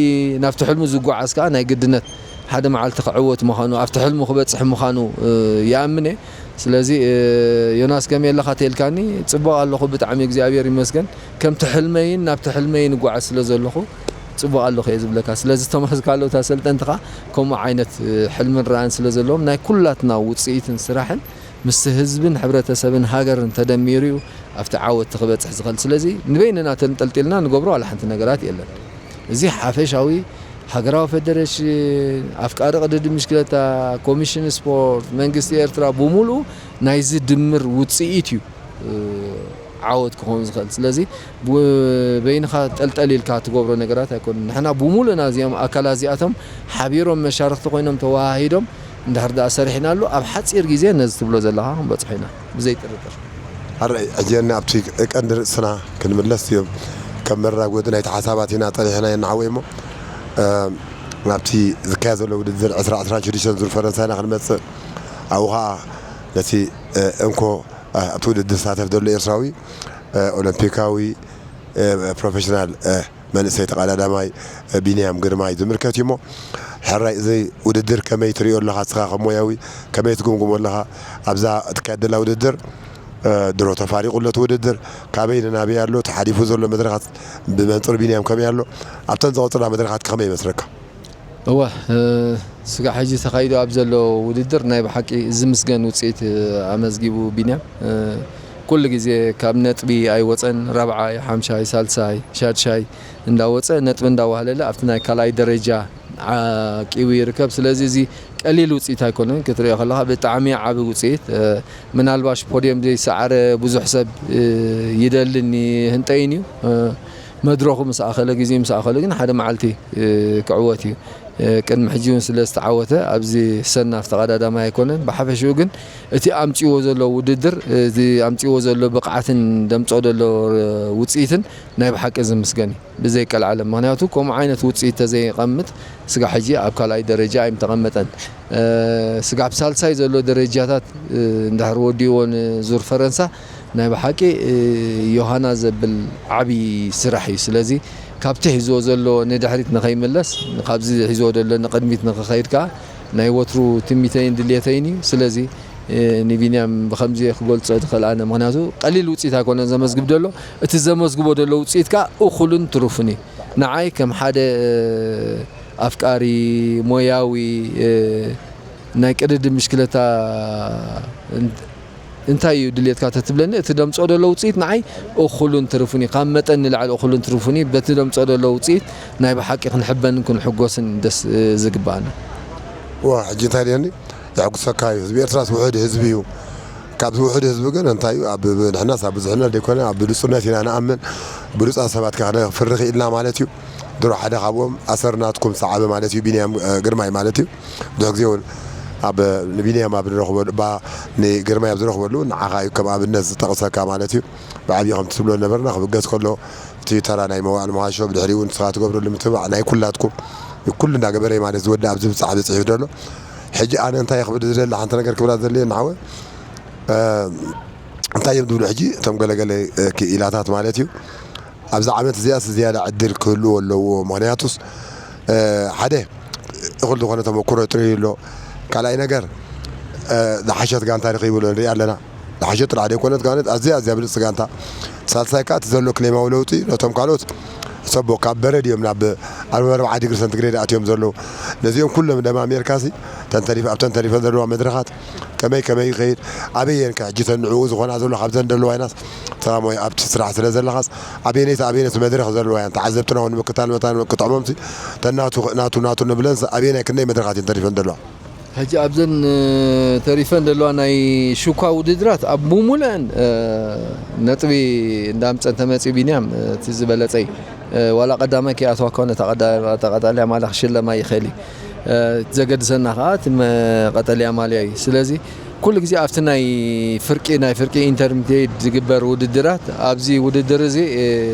ናብቲ ሕልሙ ዝጓዓዝ ከኣ ናይ ግድነት ሓደ መዓልቲ ክዕወት ምዃኑ ኣብቲ ሕልሙ ክበጽሕ ምዃኑ ይኣምን እየ። ስለዚ ዮናስ ከመይ ኣለኻ ተልካኒ ጽቡቕ ኣለኹ ብጣዕሚ እግዚኣብሔር ይመስገን። ከምቲ ሕልመይን ናብቲ ሕልመይን እጓዓዝ ስለ ዘለኹ ጽቡቕ ኣለኹ እየ ዝብለካ። ስለዚ እቶም ኣስካሎት ኣሰልጠንቲ ኸኣ ከምኡ ዓይነት ሕልምን ራእን ስለ ዘለዎም ናይ ኩላትና ውጽኢትን ስራሕን ምስቲ ህዝብን ሕብረተሰብን ሃገርን ተደሚሩ እዩ ኣብቲ ዓወት ክበጽሕ ዝኽእል። ስለዚ ንበይንና ተንጠልጢልና ንገብሮ ዋላ ሓንቲ ነገራት የለን። እዚ ሓፈሻዊ ሃገራዊ ፌደሬሽን፣ ኣፍቃሪ ቅድድም ብሽክለታ፣ ኮሚሽን ስፖርት፣ መንግስቲ ኤርትራ ብምሉኡ ናይዚ ድምር ውጽኢት እዩ። ዓወት ክኸውን ዝኽእል ስለዚ በይንኻ ጠልጠል ኢልካ ትገብሮ ነገራት ኣይኮኑን ንሕና ብሙሉእና እዚኦም ኣካላት እዚኣቶም ሓቢሮም መሻርክቲ ኮይኖም ተወሃሂዶም እንድሕር ደኣ ሰሪሕናሉ ኣብ ሓፂር ግዜ ነዚ ትብሎ ዘለኻ ክንበፅሖ ኢና ብዘይ ጥርጥር። ኣረ ሕጂ ኣብቲ ቀንዲ ርእስና ክንምለስ እዮም ከም መራጎዲ ናይቲ ሓሳባት ኢና ፀኒሕና የናሓወይ እሞ ናብቲ ዝካየድ ዘሎ ውድድር ዕስራ ዕስራን ሽዱሽተን ዙር ፈረንሳይና ክንመፅእ ኣብኡ ከዓ ነቲ እንኮ ኣብቲ ውድድር ዝሳተፍ ዘሎ ኤርትራዊ ኦሎምፒካዊ ፕሮፌሽናል መንእሰይ ተቐዳዳማይ ቢንያም ግርማይ ዝምልከት እዩ እሞ ሕራይ እዚ ውድድር ከመይ ትሪኦ ኣለኻ እስኻ ከም ሞያዊ ከመይ ትግምግሞ ኣለኻ ኣብዛ ትካየድ ዘላ ውድድር ድሮ ተፋሪቑ ኣሎ እቲ ውድድር ካበይ ንናበይ ኣሎ ተሓሊፉ ዘሎ መድረኻት ብመንፅር ቢንያም ከመይ ኣሎ ኣብተን ዝቐፅላ መድረኻት ከመይ ይመስለካ እወ ስጋዕ ሕጂ ተኻይዱ ኣብ ዘሎ ውድድር ናይ ብሓቂ ዝምስገን ውፅኢት ኣመዝጊቡ ቢንያም ኩሉ ግዜ ካብ ነጥቢ ኣይወፀን ራብዓይ ሓምሻይ ሳልሳይ ሻድሻይ እንዳወፀ ነጥቢ እንዳዋህለለ ኣብቲ ናይ ካልኣይ ደረጃ ዓቂቡ ይርከብ ስለዚ እዚ ቀሊል ውፅኢት ኣይኮነን ክትሪኦ ከለካ ብጣዕሚ ዓቢ ውፅኢት ምናልባሽ ፖድየም ዘይሰዓረ ብዙሕ ሰብ ይደልን ይህንጠይን እዩ መድረኹ ምስ ኣኸለ ግዜ ምስ ኣኸለ ግን ሓደ መዓልቲ ክዕወት እዩ ቅድሚ ሕጂ እውን ስለ ዝተዓወተ ኣብዚ ሰናፍ ተቐዳዳማይ ኣይኮነን። ብሓፈሽኡ ግን እቲ ኣምጺዎ ዘሎ ውድድር፣ እቲ ኣምጺዎ ዘሎ ብቕዓትን ደምጾ ዘሎ ውጽኢትን ናይ ብሓቂ ዝምስገን እዩ፣ ብዘይቀልዓለም። ምኽንያቱ ከምኡ ዓይነት ውጽኢት ተዘይቐምጥ ስጋ ሕጂ ኣብ ካልኣይ ደረጃ ኣይምተቐመጠን። ስጋ ኣብ ሳልሳይ ዘሎ ደረጃታት እንድሕር ወዲእዎ ንዙር ፈረንሳ ናይ ብሓቂ ዮሃና ዘብል ዓብዪ ስራሕ እዩ። ስለዚ ካብቲ ሒዝዎ ዘሎ ንድሕሪት ንኸይምለስ፣ ካብዚ ሒዝዎ ዘሎ ንቕድሚት ንኽኸይድ ከኣ ናይ ወትሩ ትምኒተይን ድልየተይን እዩ። ስለዚ ንቢንያም ብኸምዚ እየ ክገልጾ ዝኽእል ኣነ። ምኽንያቱ ቀሊል ውጽኢት ኣይኮነን ዘመዝግብ ዘሎ። እቲ ዘመዝግቦ ዘሎ ውጽኢት ከኣ እኹልን ትሩፍን እዩ። ንዓይ ከም ሓደ ኣፍቃሪ፣ ሞያዊ፣ ናይ ቅድድም ብሽክለታ እንታይ እዩ ድልየትካ ተትብለኒ፣ እቲ ደምጾ ዘሎ ውጽኢት ንዓይ እኹልን ትርፉን እዩ። ካብ መጠን ንላዕሊ እኹልን ትርፉን እዩ። በቲ ደምጾ ዘሎ ውጽኢት ናይ ብሓቂ ክንሕበንን ክንሕጎስን ደስ ዝግባኣና። ዋ፣ ሕጂ እንታይ ደኒ የሕጉሰካ እዩ። ህዝቢ ኤርትራስ ውሑድ ህዝቢ እዩ። ካብዚ ውሑድ ህዝቢ ግን እንታይ እዩ፣ ኣብ ንሕናስ ኣብ ብዙሕነት ዘይኮነ ኣብ ብሉጽነት ኢና ንኣምን። ብሉጻት ሰባት ከ ክነፍሪ ክኢልና ማለት እዩ። ድሮ ሓደ ካብኦም ኣሰር ናትኩም ሰዓበ ማለት እዩ፣ ቢንያም ግርማይ ማለት እዩ። ብዙሕ ግዜ እውን ኣብ ንቢንያም ኣብ ንረኽበሉ፣ እባ ንግርማይ ኣብ ዝረኽበሉ ንዓኻ እዩ ከም ኣብነት ዝጠቕሰካ ማለት እዩ። ብዓብዪ ከምቲ ትብሎ ነበርና ክብገስ ከሎ እቲ ተራ ናይ መዋእል መሃሾ ብድሕሪኡ ንስኻ ትገብረሉ ምትብባዕ ናይ ኩላትኩም ኩሉ እንዳገበረ ማለት ዝወዲ ኣብዚ ብጻሕ ብጽሕ ደሎ። ሕጂ ኣነ እንታይ ክብል ዝደሊ ሓንቲ ነገር ክብላ ዘድልየ ንዓወ እንታይ እዮም ዝብሉ ሕጂ እቶም ገለገለ ክኢላታት ማለት እዩ። ኣብዛ ዓመት እዚኣስ ዝያዳ ዕድል ክህልዎ ኣለዎ። ምኽንያቱስ ሓደ እኹል ዝኾነ ተመኩሮ ጥርዩ ኣሎ። ካልኣይ ነገር ዝሓሸት ጋንታ ርኺቡ ኣሎ ንሪኣ ኣለና። ዝሓሸት ጥራሕ ዘይኮነት ጋነት ኣዝያ ኣዝያ ብልጽቲ ጋንታ። ሳልሳይ ከኣ እቲ ዘሎ ክሌማዊ ለውጢ ነቶም ካልኦት ሰቦ ካብ በረድ እዮም ናብ ኣርባ ኣርባዓ ዲግሪ ሰንቲግሬድ ኣትዮም ዘለዉ። ነዚኦም ኩሎም ደማ ኣሜሪካሲ ተንተሪፍ ኣብተን ተሪፈን ዘለዋ መድረኻት ከመይ ከመይ ይኸይድ ኣበየን ከ ሕጂ ተንዕኡ ዝኾና ዘሎ ካብዘን ዘለዋ ኢናስ ተማሞይ ኣብቲ ስራሕ ስለ ዘለኻስ ኣበየነይቲ ኣበየነት መድረኽ ዘለዋ እያን ተዓዘብትና እውን ምክታል መታን ክጥዕሞምሲ ተናቱ ናቱ ናቱ ንብለንስ ኣበየናይ ክንደይ መድረኻት እየን ተሪፈን ዘለዋ? ሕጂ ኣብዘን ተሪፈን ዘለዋ ናይ ሹኳ ውድድራት ኣብ ብሙሉአን ነጥቢ እንዳምፀ እንተመፂኡ ቢንያም እቲ ዝበለፀ እዩ። ዋላ ቀዳማይ ከይኣተዋ እኳ ነታ ቀዳ- እታ ቀጠልያ ማልያ ክሽለማ ይኽእል እዩ። ዘገድሰና ከዓ እቲ መ- ቀጠልያ ማልያ እዩ። ስለዚ ኩሉ ግዜ ኣብቲ ናይ ፍርቂ ናይ ፍርቂ ኢንተርሚዲየት ዝግበር ውድድራት ኣብዚ ውድድር እዚ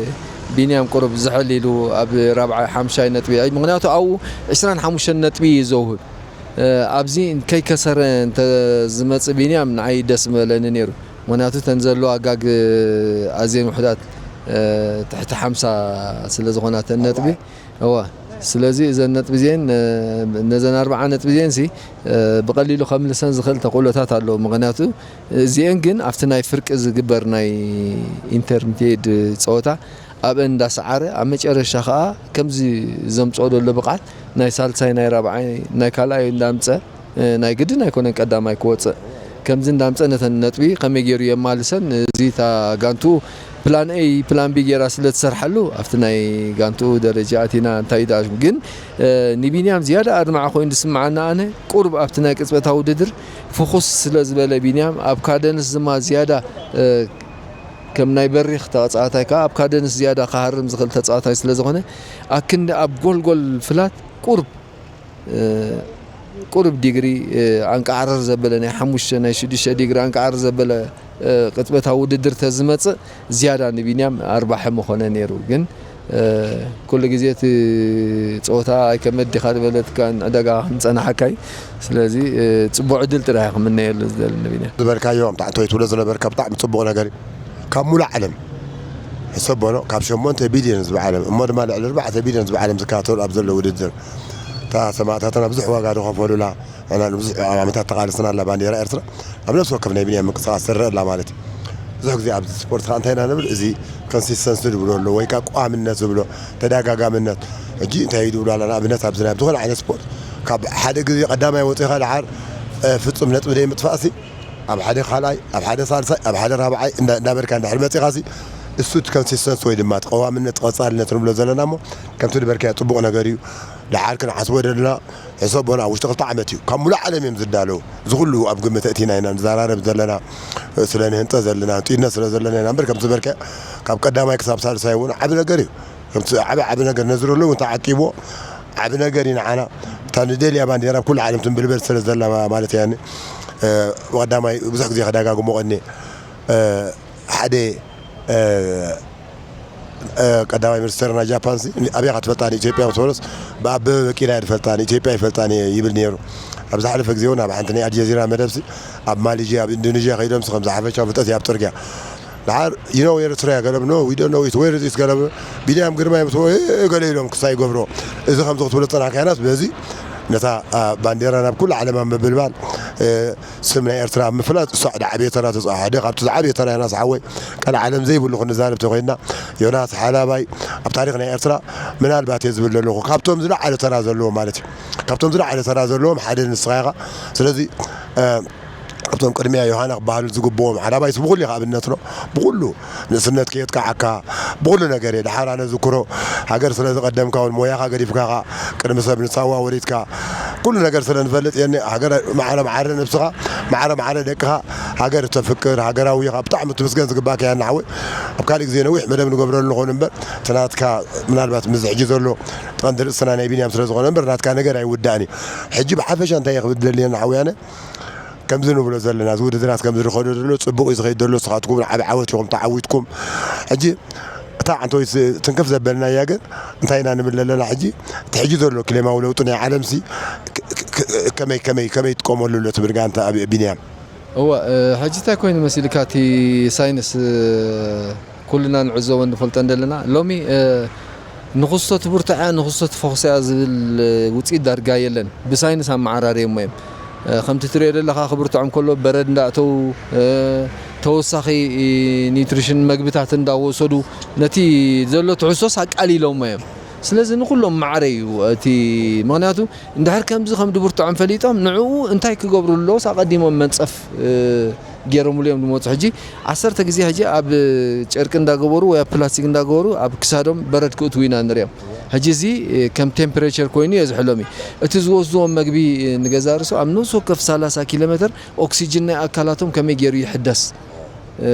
ቢንያም ቁሩብ ዝሕል ኢሉ ኣብ ራብዓይ ሓምሻይ ነጥቢ እዩ። ምኽንያቱ ኣብኡ ዕስራን ሓሙሽተን ነጥቢ እዩ ዘውህብ። ኣብዚ ከይከሰረ እንተዝመጽእ ቢንያም ንዓይ ደስ ምበለኒ ነይሩ። ምኽንያቱ እተን ዘለዋ ጋግ ኣዝየን ውሑዳት ትሕቲ ሓምሳ ስለ ዝኾና እተን ነጥቢ እዋ ስለዚ እዘን ነጥቢ እዚአን ነዘን ኣርባዓ ነጥቢ እዚአን ሲ ብቐሊሉ ከምልሰን ዝኽእል ተኽእሎታት ኣለዎ። ምኽንያቱ እዚአን ግን ኣብቲ ናይ ፍርቂ ዝግበር ናይ ኢንተርሚዲየት ፀወታ ኣብአን እንዳሰዓረ ኣብ መጨረሻ ከዓ ከምዚ ዘምፅኦ ዘሎ ብቕዓት ናይ ሳልሳይ ናይ ራብዓይ ናይ ካልኣይ እንዳምፀ ናይ ግድን ኣይኮነን ቀዳማይ ክወፅእ ከምዚ እንዳምፀ ነተን ነጥቢ ከመይ ገይሩ የማልሰን እዚ እታ ጋንቱ ፕላን ኤ ፕላን ቢ ገይራ ስለ ትሰርሓሉ ኣብቲ ናይ ጋንቱ ደረጃ ኣቲና እንታይ ዳ ግን ንቢንያም ዝያዳ ኣድማዒ ኮይኑ ዝስምዓና ኣነ ቁሩብ ኣብቲ ናይ ቅፅበታዊ ውድድር ፍኹስ ስለ ዝበለ ቢንያም ኣብ ካደንስ ድማ ዝያዳ ከም ናይ በሪኽ ተፃዋታይ ከዓ ኣብ ካደንስ ዝያዳ ክሃርም ዝኽእል ተፃዋታይ ስለ ዝኾነ ኣክንዲ ኣብ ጎልጎል ፍላት ቁሩብ ቁሩብ ዲግሪ ኣንቃዕረር ዘበለ ናይ ሓሙሽተ ናይ ሽዱሽተ ዲግሪ ኣንቃዕረር ዘበለ ቅፅበታዊ ውድድር ተዝመፅእ ዝያዳ ንቢንያም ኣርባሒ ምኾነ ነይሩ። ግን ኩሉ ግዜ እቲ ፀወታ ኣይከመድ ዲኻ ዝበለትካ ንዕደጋ ክንፀናሓካ እዩ። ስለዚ ፅቡቅ ዕድል ጥራሕ ክምነየሉ ዝደሊ ንቢንያም ዝበልካዮ ብጣዕሚ ትብሎ ዝነበርካ ብጣዕሚ ፅቡቅ ነገር እዩ። ካብ ሙሉእ ዓለም ሕሰቦ ኖ ካብ ሸሞንተ ቢልዮን ህዝቢ ዓለም እሞ ድማ ልዕሊ ኣርባዕተ ቢልዮን ህዝቢ ዓለም ዝከታተሉ ኣብ ዘሎ ውድድር እታ ሰማእታትና ብዙሕ ዋጋ ዝኸፈሉላ ንሕና ንብዙሕ ዓመታት ተቓሊስናላ ባንዴራ ኤርትራ ኣብ ነፍሲ ወከፍ ናይ ብንያም ምንቅስቓስ ትረአ ኣላ ማለት እዩ። ብዙሕ ግዜ ኣብዚ ስፖርት ከዓ እንታይ ኢና ንብል እዚ ኮንሲስተንሲ ዝብሎ ኣሎ ወይ ከዓ ቋምነት ዝብሎ ተደጋጋምነት ሕጂ እንታይ እዩ ዝብሉ ኣላ ንኣብነት ኣብዚ ናይ ዝኾነ ዓይነት ስፖርት ካብ ሓደ ግዜ ቀዳማይ ወፂኻ ደሓር ፍፁም ነጥቢ ደይ ምጥፋእሲ ኣብ ሓደ ካልኣይ ኣብ ሓደ ሳልሳይ ኣብ ሓደ ራብዓይ እንዳበልካ እንድሕር መፂኻሲ እሱ እቲ ኮንሲስተንስ ወይ ድማ እቲ ቀዋምነት ቀፃልነት ንብሎ ዘለና እሞ ከምቲ ዝበልካዮ ፅቡቕ ነገር እዩ። ደሓር ክንሓስቦ ዘለና ሕሰቦ ናብ ውሽጢ ክልተ ዓመት እዩ ካብ ሙሉእ ዓለም እዮም ዝዳለዉ። እዚ ኩሉ ኣብ ግምት ኣእቲና ኢና ንዘራረብ ዘለና ስለ ንህንፀ ዘለና ህንፅይነት ስለ ዘለና ኢና እምበር ከምቲ ዝበልካዮ ካብ ቀዳማይ ክሳብ ሳልሳይ እውን ዓቢ ነገር እዩ። ከምቲ ዓቢ ዓቢ ነገር ነዝረሉ እውን ተዓቂብዎ ዓቢ ነገር እዩ ንዓና። እታ ንደልያ ባንዴራ ኣብ ኩሉ ዓለም ትንብልበል ስለ ዘላ ማ-፣ ማለት እያ። እ፣ ቀዳማይ ብዙሕ ግዜ ከደጋግሞ ቀኒ፣ እ፣ ሓደ፣ እ፣ እ፣ ቀዳማይ ሚኒስተርና ጃፓንሲ፣ "ኣበይ ኢኻ ትፈልጣ ንኢትዮጵያ?" ምስ በሎስ፣ "ብኣበበ በቂላ እየ ዝፈልጣ፣ ንኢትዮጵያ ኣይፈልጣን እየ" ይብል ነይሩ። ኣብ ዝሓለፈ ግዜ እውን ኣብ ሓንቲ ናይ ኣልጀዚራ መደብሲ፣ ኣብ ማሌዥያ፣ ኣብ ኢንዶኔዥያ ከይዶምሲ ከምዚ ሓፈሻዊ ፍልጠት እዩ ኣብ ጽርግያ። ደሓር፣ "You know Eritrea?" ገለ፣ "No, we don't know it. Where is it?" ገለ፣ "ቢንያም ግርማይ ምስ በሎ፣ እ፣ እ፣ ገለ ኢሎም ክሳይ ይገብሮ። እዚ ከምዚ ክትብሎ ዝጸናሕካዮናስ በዚ ነታ፣ ኣ፣ ባንዴራ ናብ ኩሉ ዓለም ኣብ ምብልባል፣ እ፣ ስም ናይ ኤርትራ ኣብ ምፍላጥ እሱ ሓደ ዓብየ ተራ ተጻ-" ሓደ ካብቲ ዝዓብየ ተራ ዮናስ ሓወይ፣ ቀልዓለም ዘይብሉ ክንዛረብ ተኮይንና፣ ዮናስ ሓላባይ ኣብ ታሪኽ ናይ ኤርትራ ምናልባት እየ ዝብል ዘለኹ፣ ካብቶም ዝለዓለ ተራ ዘለዎም ማለት እዩ። ካብቶም ዝለዓለ ተራ ዘለዎም ሓደ ንስኻ ኢኻ። ስለዚ፣ እ፣ ካብቶም ቅድሚያ ዮሃና ክበሃሉ ዝግብኦም ሓላባይስ ብኹሉ ኢኻ ኣብነት ነው። ብኹሉ ንእስነት ከየጥቃዓካ፣ ብኹሉ ነገር እየ። ደሓር ኣነ ዝክሮ፣ ሃገር ስለ ዝቐደምካ እውን ሞያኻ ገዲፍካ ኸኣ ቅድሚ ሰብ ንሳዋ ወሪድካ፣ ኩሉ ነገር ስለ ንፈልጥ እየኒ። ሃገር ማዕረ ማዕረ ነብስኻ፣ ማዕረ ማዕረ ደቅኻ፣ ሃገር እተፍቅር፣ ሃገራዊ ኢኻ። ብጣዕሚ ትምስገን ዝግባእካ እያ፣ ሓወይ። ኣብ ካልእ ግዜ ነዊሕ መደብ ንገብረሉ ንኾን እምበር፣ እቲ ናትካ ምናልባት ምስዚ ሕጂ ዘሎ ቀንዲ ርእስና ናይ ቢንያም ስለ ዝኾነ እምበር፣ ናትካ ነገር ኣይውዳእን እዩ። ሕጂ ብሓፈሻ እንታይ እየ ክብል ደልየ፣ ሓወይ፣ ኣነ ከምዚ ንብሎ ዘለና፣ እዚ ውድድራት ከምዚ ዝኸዶ ዘሎ ጽቡቕ እዩ ዝኸይድ ዘሎ፣ ንስኻትኩም ዓቢ ዓወት ኢኹም ተዓዊትኩም። ሕጂ እታ ዓንተወይ ስ-፣ ትንክፍ ዘበልናያ ግን እንታይ ኢና ንብል ዘለና ሕጂ? እቲ ሕጂ ዘሎ ክሌማዊ ለውጢ ናይ ዓለምሲ ክ-፣ ክ-፣ ክ-፣ ከመይ፣ ከመይ፣ ከመይ ይጥቀመሉ ኣሎ ትብል ጋንታ ኣብ ቢንያም? እወ፣ እ፣ ሕጂ እንታይ ኮይኑ መሲልካ እቲ ሳይንስ፣ እ፣ ኩልና ንዕዘቦን ንፈልጦን ዘለና። ሎሚ፣ እ፣ ንኹስቶ ትብርትዕ እያ፣ ንኹስቶ ትፈኹስ እያ ዝብል፣ እ፣ ውጽኢት ዳርጋ የለን። ብሳይንስ ኣመዓራርዮሞ እዮም። እ፣ ከምቲ ትሪኦ ዘለኻ ክብርትዖም ከሎ በረድ እንዳእተዉ፣ እ፣ ተወሳኺ ኒውትሪሽን መግብታት እንዳወሰዱ ነቲ ዘሎ ትሕዝቶስ ኣቃሊሎሞ እዮም። ስለዚ ንኹሎም ማዕረ እዩ እቲ፣ ምኽንያቱ እንድሕር ከምዚ ከም ድብርትዖም ፈሊጦም ንዕኡ እንታይ ክገብሩ ኣለዎስ ኣቐዲሞም መንጸፍ፣ እ፣ ገይሮምሉ እዮም ዝመጹ። ሕጂ ዓሰርተ ግዜ ሕጂ ኣብ ጨርቂ እንዳገበሩ ወይ ኣብ ፕላስቲክ እንዳገበሩ ኣብ ክሳዶም በረድ ክእትዉ ኢና ንሪኦም። ሕጂ እዚ፣ እ፣ ከም ቴምፕሬቸር ኮይኑ የዝሕሎም እዩ። እቲ ዝወስድዎ መግቢ፣ እ፣ ንገዛ ርእሱ ኣብ ነፍሲ ወከፍ ሰላሳ ኪሎ ሜትር ኦክሲጅን ናይ ኣካላቶም ከመይ ገይሩ ይሕደስ፣ እ፣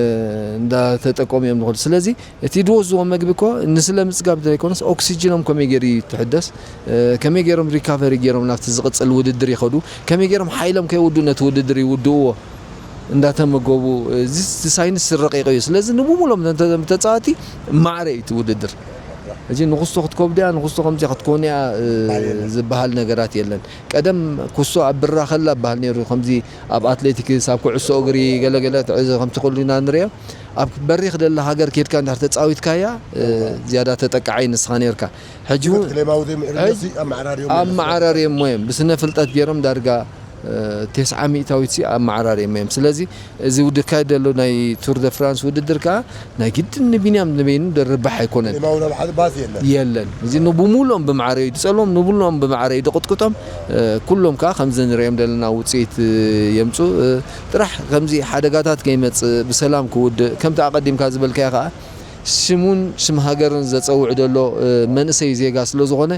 እንዳተጠቀሙ እዮም ዝኸዱ። ስለዚ እቲ ዝወስድዎ መግቢ እኮ ንስለ ምጽጋብ ዘይኮነስ ኦክሲጅኖም ከመይ ገይሩ ይትሕደስ፣ እ፣ ከመይ ገይሮም ሪካቨሪ ገይሮም ናብቲ ዝቕጽል ውድድር ይኸዱ፣ ከመይ ገይሮም ሓይሎም ከይውድኡ ነቲ ውድድር ይውድእዎ እንዳተመገቡ፣ እዚ፣ እዚ ሳይንስ ረቂቕ እዩ። ስለዚ ንብሙሎም ተጻዋቲ ማዕረ እዩ እቲ ውድድር። እዚ ንኹስቶ ክትከብድ እያ፣ ንኹስቶ ከምዚ ክትኮን እያ፣ እ፣ ዝበሃል ነገራት የለን። ቀደም ኩሶ ኣብ ብራ ከላ በሃል ነይሩ፣ ከምዚ ኣብ ኣትሌቲክስ፣ ኣብ ኩዕሶ እግሪ፣ ገለገለ ትዕዘ ከምቲ ኩሉ ኢና ንሪኦ። ኣብ በሪኽ ደላ ሃገር ኬድካ እንድሕር ተጻዊትካያ፣ እ፣ ዝያዳ ተጠቃዓይ ንስኻ ነርካ። ሕጂ እውን ክሌማዊ ዘይምዕርነት ሕጂ ኣመዓራርዮም ኣለኹ። ኣመዓራርዮሞ እዮም። ብስነ ፍልጠት ገይሮም ዳርጋ፣ እ፣ ተስዓ ሚእታዊት ሲ ኣመዓራርዮሞ እዮም። ስለዚ እዚ ውድድር ካይድ ዘሎ ናይ ቱር ደ ፍራንስ ውድድር ከኣ ናይ ግድን ንቢንያም ንበይኑ ደርባሕ ኣይኮነን። ክሌማዊ ናብ ሓደ ባስ የለን። የለን። እዚ ንብሙሉኦም ብማዕረ እዩ ዝጸልዎም፣ ንብሙሉኦም ብማዕረ እዩ ዝቕጥቅጦም። እ፣ ኩሎም ከኣ ከምዚ ንሪኦም ዘለና ውጽኢት፣ እ፣ የምጹ። እ፣ ጥራሕ ከምዚ ሓደጋታት ከይመጽእ ብሰላም ክውድእ፣ ከምቲ ኣቐዲምካ ዝበልካዮ ከኣ ስሙን ስም ሃገርን ዘጸውዕ ዘሎ፣ እ፣ መንእሰይ ዜጋ ስለ ዝኾነ፣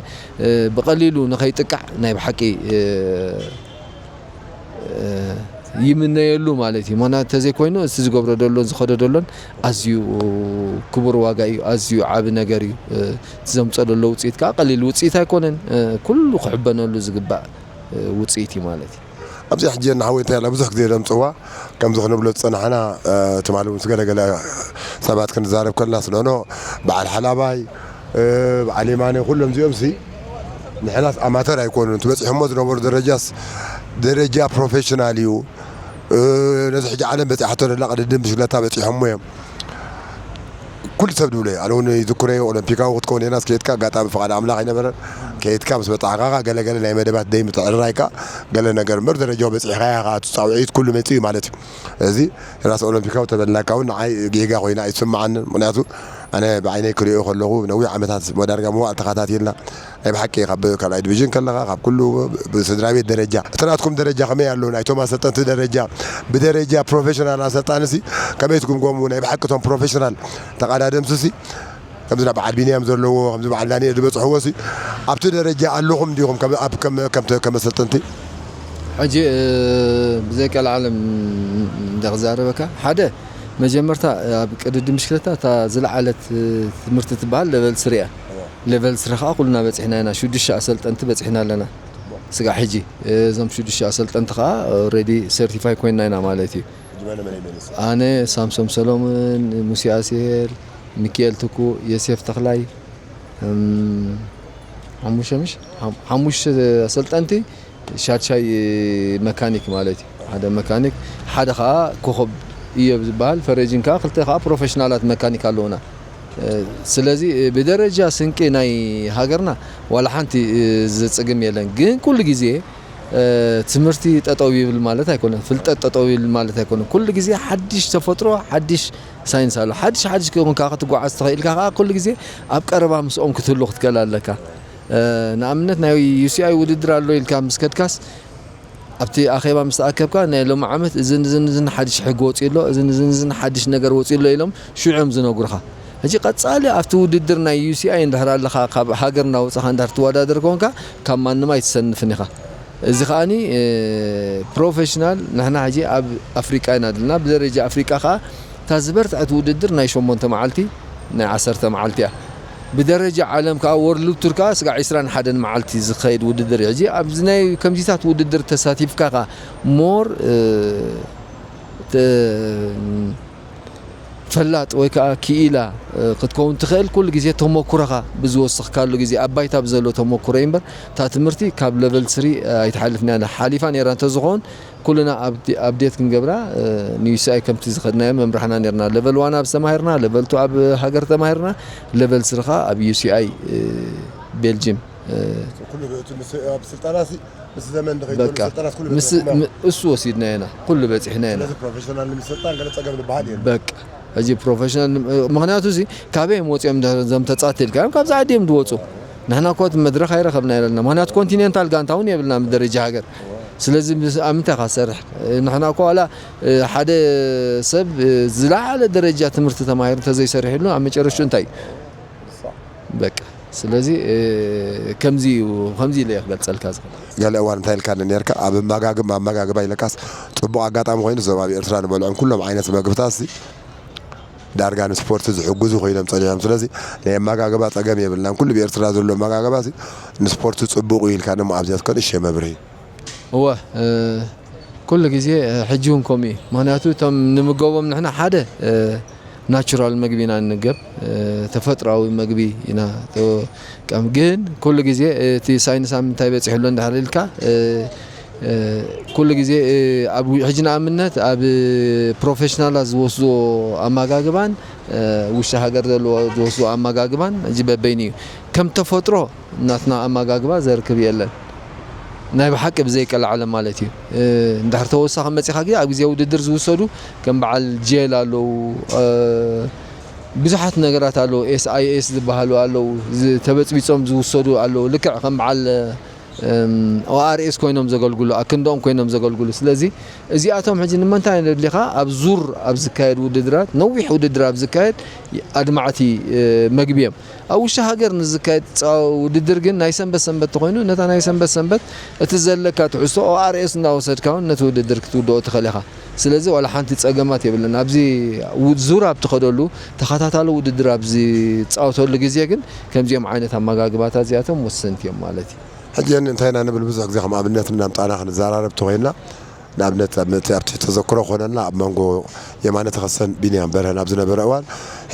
እ፣ ብቐሊሉ ንኸይጥቃዕ ናይ ብሓቂ፣ እ፣ እ፣ ይምነየሉ ማለት እዩ። ምኽንያቱ እንተዘይኮይኑ እቲ ዝገብሮ ዘሎን ዝኸዶ ዘሎን ኣዝዩ ክቡር ዋጋ እዩ፣ ኣዝዩ ዓቢ ነገር እዩ። እ፣ እቲ ዘምጾ ዘሎ ውጽኢት ከኣ ቀሊል ውጽኢት ኣይኮነን። እ፣ ኩሉ ክሕበነሉ ዝግባእ፣ እ፣ ውጽኢት እዩ ማለት እዩ። ኣብዚ ሕጂ ንሓወይ እንታይ ኢላ ብዙሕ ግዜ ዘምጽዋ፣ ከምዚ ክንብሎ ዝጸናሕና፣ እ፣ ትማሊ እውን ምስ ገለገለ ሰባት ክንዛረብ ከለና ስለ ኖ፣ በዓል ሓላባይ፣ እ፣ በዓል የማነ፣ ኩሎም እዚኦም ሲ ንሕናስ ኣማተር ኣይኮኑን። እቲ በጺሖሞ ዝነበሩ ደረጃስ ደረጃ ፕሮፌሽናል እዩ። እ፣ ነዚ ሕጂ ዓለም በጺሓቶ ዘላ ቅድድም ብሽክለታ በጺሖሞ እዮም። ኩሉ ሰብ ዝብሎ እዩ። ኣነ እውን ይዝክሮ እየ፣ ኦሎምፒካዊ ክትከውን እየና፣ እስከ ከይድካ፣ ኣጋጣሚ ፍቓድ ኣምላኽ ኣይነበረን። ከይድካ ምስ በጻሕካ፣ ገለ ገለ ናይ መደባት ደይ ምትዕርራይካ፣ ገለ ነገር እምበር፣ ደረጃው በጺሕካያ፣ ከኣ እቲ ጻውዒት ኩሉ መጺኡ እዩ ማለት እዩ። እዚ ራስ ኦሎምፒካዊ ተበላካ እውን ንዓይ ጌጋ ኮይና ኣይትስምዓንን። ምኽንያቱ፣ ኣነ ብዓይነይ ክሪኦ ከለኹ፣ ነዊሕ ዓመታት፣ ዳርጋ መዋእል ተኸታቲልና፣ ናይ ብሓቂ ካብ ካልኣይ ዲቪዥን ከለኻ፣ ካብ ኩሉ ብስድራ ቤት ደረጃ፣ እቲ ናትኩም ደረጃ ከመይ ኣሎ? ናይቶም ኣሰልጠንቲ ደረጃ፣ ብደረጃ ፕሮፌሽናል ኣሰልጣንሲ ከመይ ትግምገሙ? ናይ ብሓቂ እቶም ፕሮፌሽናል ተቐዳደምትሲ፣ ከምዚ ናብ በዓል ቢንያም ዘለዎ፣ ከምዚ በዓል ዳንኤል ዝበጽሕዎ ሲ፣ ኣብቲ ደረጃ ኣለኹም ዲኹም ከም፣ ኣብ፣ ከም፣ ከም፣ ከም ኣሰልጠንቲ? ሕጂ፣ እ፣ ብዘይ ቀልዓለም እንደ ክዛረበካ፣ ሓደ መጀመርታ ኣብ ቅድድም ብሽክለታ እታ ዝለዓለት፣ እ፣ ትምህርቲ ትበሃል ለቨል ስሪ እያ። ሌቨል ስሪ ከዓ ኩልና በፂሕና ኢና። ሽዱሽተ ኣሰልጠንቲ በፂሕና ኣለና። ስጋዕ ሕጂ እዞም ሽዱሽተ ኣሰልጠንቲ ከዓ ኦልሬዲ ሰርቲፋይ ኮይንና ኢና ማለት እዩ። ኣነ፣ ሳምሶም ሰሎሞን፣ ሙሴ ኣስሄል፣ ሚኪኤል ትኩ፣ ዮሴፍ ተኽላይ፣ እም፣ ሓሙሽተ ምሽ? ሓም-፣ ሓሙሽተ ኣሰልጠንቲ፣ ሻድሻይ መካኒክ ማለት እዩ። ሓደ መካኒክ፣ ሓደ ከዓ ኮኸብ እዮብ ዝበሃል፣ ፈረጅን ከዓ ክልተ ከዓ ፕሮፌሽናላት መካኒክ ኣለውና። ስለዚ ብደረጃ ስንቂ ናይ ሃገርና ዋላ ሓንቲ ዘጽግም የለን። ግን ኩሉ ግዜ ትምህርቲ ጠጠው ይብል ማለት ኣይኮነን፣ ፍልጠት ጠጠው ይብል ማለት ኣይኮነን። ኩሉ ግዜ ሓድሽ ተፈጥሮ፣ ሓድሽ ሳይንስ ኣሎ። ሓድሽ ሓድሽ ከይኮንካ ክትጓዓዝ ትኽእል ኢልካ ከዓ ኩሉ ግዜ ኣብ ቀረባ ምስኦም ክትህሉ ክትክእል ኣለካ። ንኣብነት ናይ ዩ ሲ ኣይ ውድድር ኣሎ ኢልካ ምስ ከድካስ ኣብቲ ኣኼባ ምስ ተኣከብካ ናይ ሎሚ ዓመት እዝን እዝን እዝን ሓድሽ ሕጊ ወፂኡ ኣሎ፣ እዝን እዝን እዝን ሓድሽ ነገር ወፂኡ ኣሎ ኢሎም ሽዑ እዮም ዝነግሩኻ። ሕጂ ቀፃሊ ኣብቲ ውድድር ናይ ዩ ሲ ኣይ እንድሕር ኣለኻ፣ ካብ ሃገር እናወፃኻ እንድሕር ትወዳደር ኮንካ ካብ ማንም ኣይትሰንፍን ኢኻ። እዚ ከዓኒ ፕሮፌሽናል ንሕና ሕጂ ኣብ ኣፍሪቃ ኢና ዘለና። ብደረጃ ኣፍሪቃ ከዓ እታ ዝበርትዐት ውድድር ናይ ሸሞንተ መዓልቲ ናይ ዓሰርተ መዓልቲ እያ። ብደረጃ ዓለም ከዓ ወርልድ ቱር ከዓ ስጋዕ ዒስራን ሓደን መዓልቲ ዝኸይድ ውድድር እዩ። ሕጂ ኣብዚ ናይ ከምዚታት ውድድር ተሳቲፍካ ከዓ ሞር ፈላጥ ወይ ከዓ ክኢላ ክትከውን ትኽእል። ኩሉ ግዜ ተመኩሮኻ ብዝወሰኽካሉ ግዜ ኣብ ባይታ ብዘሎ ተመኩሮ እዩ እምበር እታ ትምህርቲ ካብ ለቨል ስሪ ኣይትሓልፍን እያ። ሓሊፋ ነይራ እንተዝኸውን ኩልና ኣብዴት ክንገብራ ንዩ ሲ ኣይ ከምቲ ዝኸድናዮ መምራሕና ነርና። ለቨል ዋን ኣብ ተማሂርና፣ ለቨል ቱ ኣብ ሃገር ተማሂርና፣ ለቨል ስሪ ኸዓ ኣብ ዩ ሲ ኣይ ቤልጅም። ኩሉ እቲ ምስ ኣብ ስልጠና ሲ ምስ ዘመን ንኸይድ በቃ ስልጠናስ ኩሉ ምስ በፂሕኩም ም- እሱ ወሲድና ኢና፣ ኩሉ በፂሕና ኢና። ስለዚ ፕሮፌሽናል ንምስልጣን ገለ ፀገም ዝበሃል የለን። በቃ ሕጂ ፕሮፌሽናል ም- ምክንያቱ እዚ ካበይ እዮም ወፂኦም ደ- እዞም ተፃወትቲ ኢልካ እዮም ካብዚ ዓዲ እዮም ዝወፁ። ንሕና እኮ እቲ መድረኽ ኣይረኸብና የለና፣ ምክንያቱ ኮንቲኔንታል ጋንታ እውን የብልና ብደረጃ ሃገር። ስለዚ ምስ- ኣብ ምንታይ ኢኻ ትሰርሕ? ንሕና እኮ ዋላ ሓደ ሰብ ዝለዓለ ደረጃ ትምህርቲ ተማሂሩ እንተዘይሰሪሕሉ ኣብ መጨረሽቱ እንታይ እዩ? በቃ ስለዚ ከምዚ እዩ፣ ከምዚ ኢለ እየ ክገልፀልካ ዝኽእል። ገለ እዋን እንታይ ኢልካኒ ነርካ፣ ኣብ ኣመጋግብ ኣመጋግባ ኢለካስ፣ ፅቡቕ ኣጋጣሚ ኮይኑ እዞም ኣብ ኤርትራ ንበልዖም ኩሎም ዓይነት መግብታት ሲ ዳርጋ ንስፖርቲ ዝሕግዙ ኮይኖም ፀኒሖም። ስለዚ ናይ ኣመጋግባ ፀገም የብልናን፣ ኩሉ ብኤርትራ ዘሎ ኣመጋግባ ሲ ንስፖርቲ ፅቡቕ እዩ ኢልካኒ እሞ ኣብዚኣ ትከ ንእሽተይ መብርሂ። እወ ኩሉ ግዜ ሕጂ እውን ከምኡ እዩ። ምክንያቱ እቶም ንምገቦም ንሕና ሓደ ናቹራል መግቢ ኢና ንገብ፣ ተፈጥራዊ መግቢ ኢና ጠቀም። ግን ኩሉ ግዜ እቲ ሳይንስ ኣብ ምንታይ በፂሕሎ እንድሕር ኢልካ ኩሉ ግዜ ኣብ ሕጂ ንኣብነት ኣብ ፕሮፌሽናላት ዝወስድዎ ኣመጋግባን ውሽጢ ሃገር ዘለዎ ዝወስድዎ ኣመጋግባን ሕጂ በበይኑ እዩ። ከም ተፈጥሮ ናትና ኣመጋግባ ዘርክብ የለን። ናይ ብሓቂ ብዘይቀልዓለም ማለት እዩ። እንድሕር ተወሳኺ መፂኻ ግዜ ኣብ ግዜ ውድድር ዝውሰዱ ከም በዓል ጄል ኣለዉ፣ ብዙሓት ነገራት ኣለዉ፣ ኤስ ኣይ ኤስ ዝበሃሉ ኣለዉ፣ ተበፅቢፆም ዝውሰዱ ኣለዉ። ልክዕ ከም በዓል ኦኣርኤስ ኮይኖም ዘገልግሉ፣ ኣክንዶኦም ኮይኖም ዘገልግሉ። ስለዚ እዚኣቶም ሕጂ ንምንታይ ነድሊኻ ኣብ ዙር ኣብ ዝካየድ ውድድራት፣ ነዊሕ ውድድር ኣብ ዝካየድ ኣድማዕቲ መግቢ እዮም። ኣብ ውሽጢ ሃገር ንዝካየድ ውድድር ግን ናይ ሰንበት ሰንበት ተኾይኑ ነታ ናይ ሰንበት ሰንበት እቲ ዘለካ ትሕዝቶ ኦኣርኤስ እናወሰድካ እውን ነቲ ውድድር ክትውድኦ ትኽእል ኢኻ። ስለዚ ዋላ ሓንቲ ጸገማት የብልን። ኣብዚ ዙር ኣብ ትኸደሉ ተኸታታሊ ውድድር ኣብ ዝጻወተሉ ግዜ ግን ከምዚኦም ዓይነት ኣመጋግባታት እዚኣቶም ወሰንቲ እዮም ማለት እዩ። ሕጂ እንታይ ኢና ንብል ብዙሕ ግዜ ከም ኣብነት እናምጻና ክንዘራረብ ተኾይንና ንኣብነት ኣብቲ ተዘክሮ ክኾነና ኣብ መንጎ የማነ ተኸሰን ቢንያም በርሀን ኣብ ዝነበረ እዋን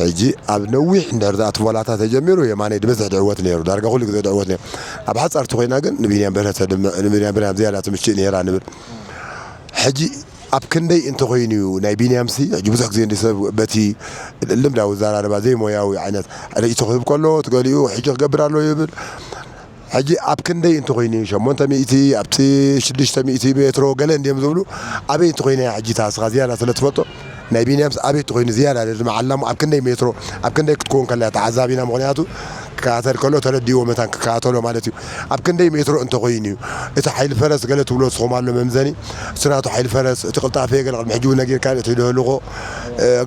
ሕጂ ኣብ ነዊሕ እንድሕር ዝኣቱ ሞላታ ተጀሚሩ የማነ ድብዝሕ ድዕወት ነይሩ፣ ዳርጋ ኩሉ ግዜ ድዕወት ነይሩ። ኣብ ሓፃርቲ ኮይና ግን ንቢንያም በርሀ ተድምዕ ንቢንያም በርሀ ዝያዳ ትምችእ ነይራ ንብል። ሕጂ ኣብ ክንደይ እንተኮይኑ እዩ ናይ ቢንያም ሲ ሕጂ ብዙሕ ግዜ እንዲ ሰብ በቲ ልምዳዊ ዘራረባ ዘይሞያዊ ዓይነት ርእይቶ ክህብ ከሎ ትገሊኡ ሕጂ ክገብር ኣሎ ይብል። ሕጂ ኣብ ክንደይ እንተኾይኑ ሸሞንተ ሚእቲ ኣብቲ ሽዱሽተ ሚእቲ ሜትሮ ገለ እንድዮም ዝብሉ ኣበይ እንተኾይኑ እያ ሕጂ ታስኻ ዝያዳ ስለ ትፈልጦ ናይ ቢንያምስ ኣበይ እንተኾይኑ ዝያዳ ድማ ዓላሙ ኣብ ክንደይ ሜትሮ ኣብ ክንደይ ክትከውን ከላ ተዓዛቢና ምኽንያቱ ክከታተል ከሎ ተረዲዎ መታን ክከታተሎ ማለት እዩ ኣብ ክንደይ ሜትሮ እንተኾይኑ እዩ እቲ ሓይሊ ፈረስ ገለ ትብሎ ስኹም ኣሎ መምዘኒ እሱ ናቱ ሓይሊ ፈረስ እቲ ቅልጣፌ ገለ ቅድሚ ሕጂ እውን ነጊርካ እቲ ደህልኾ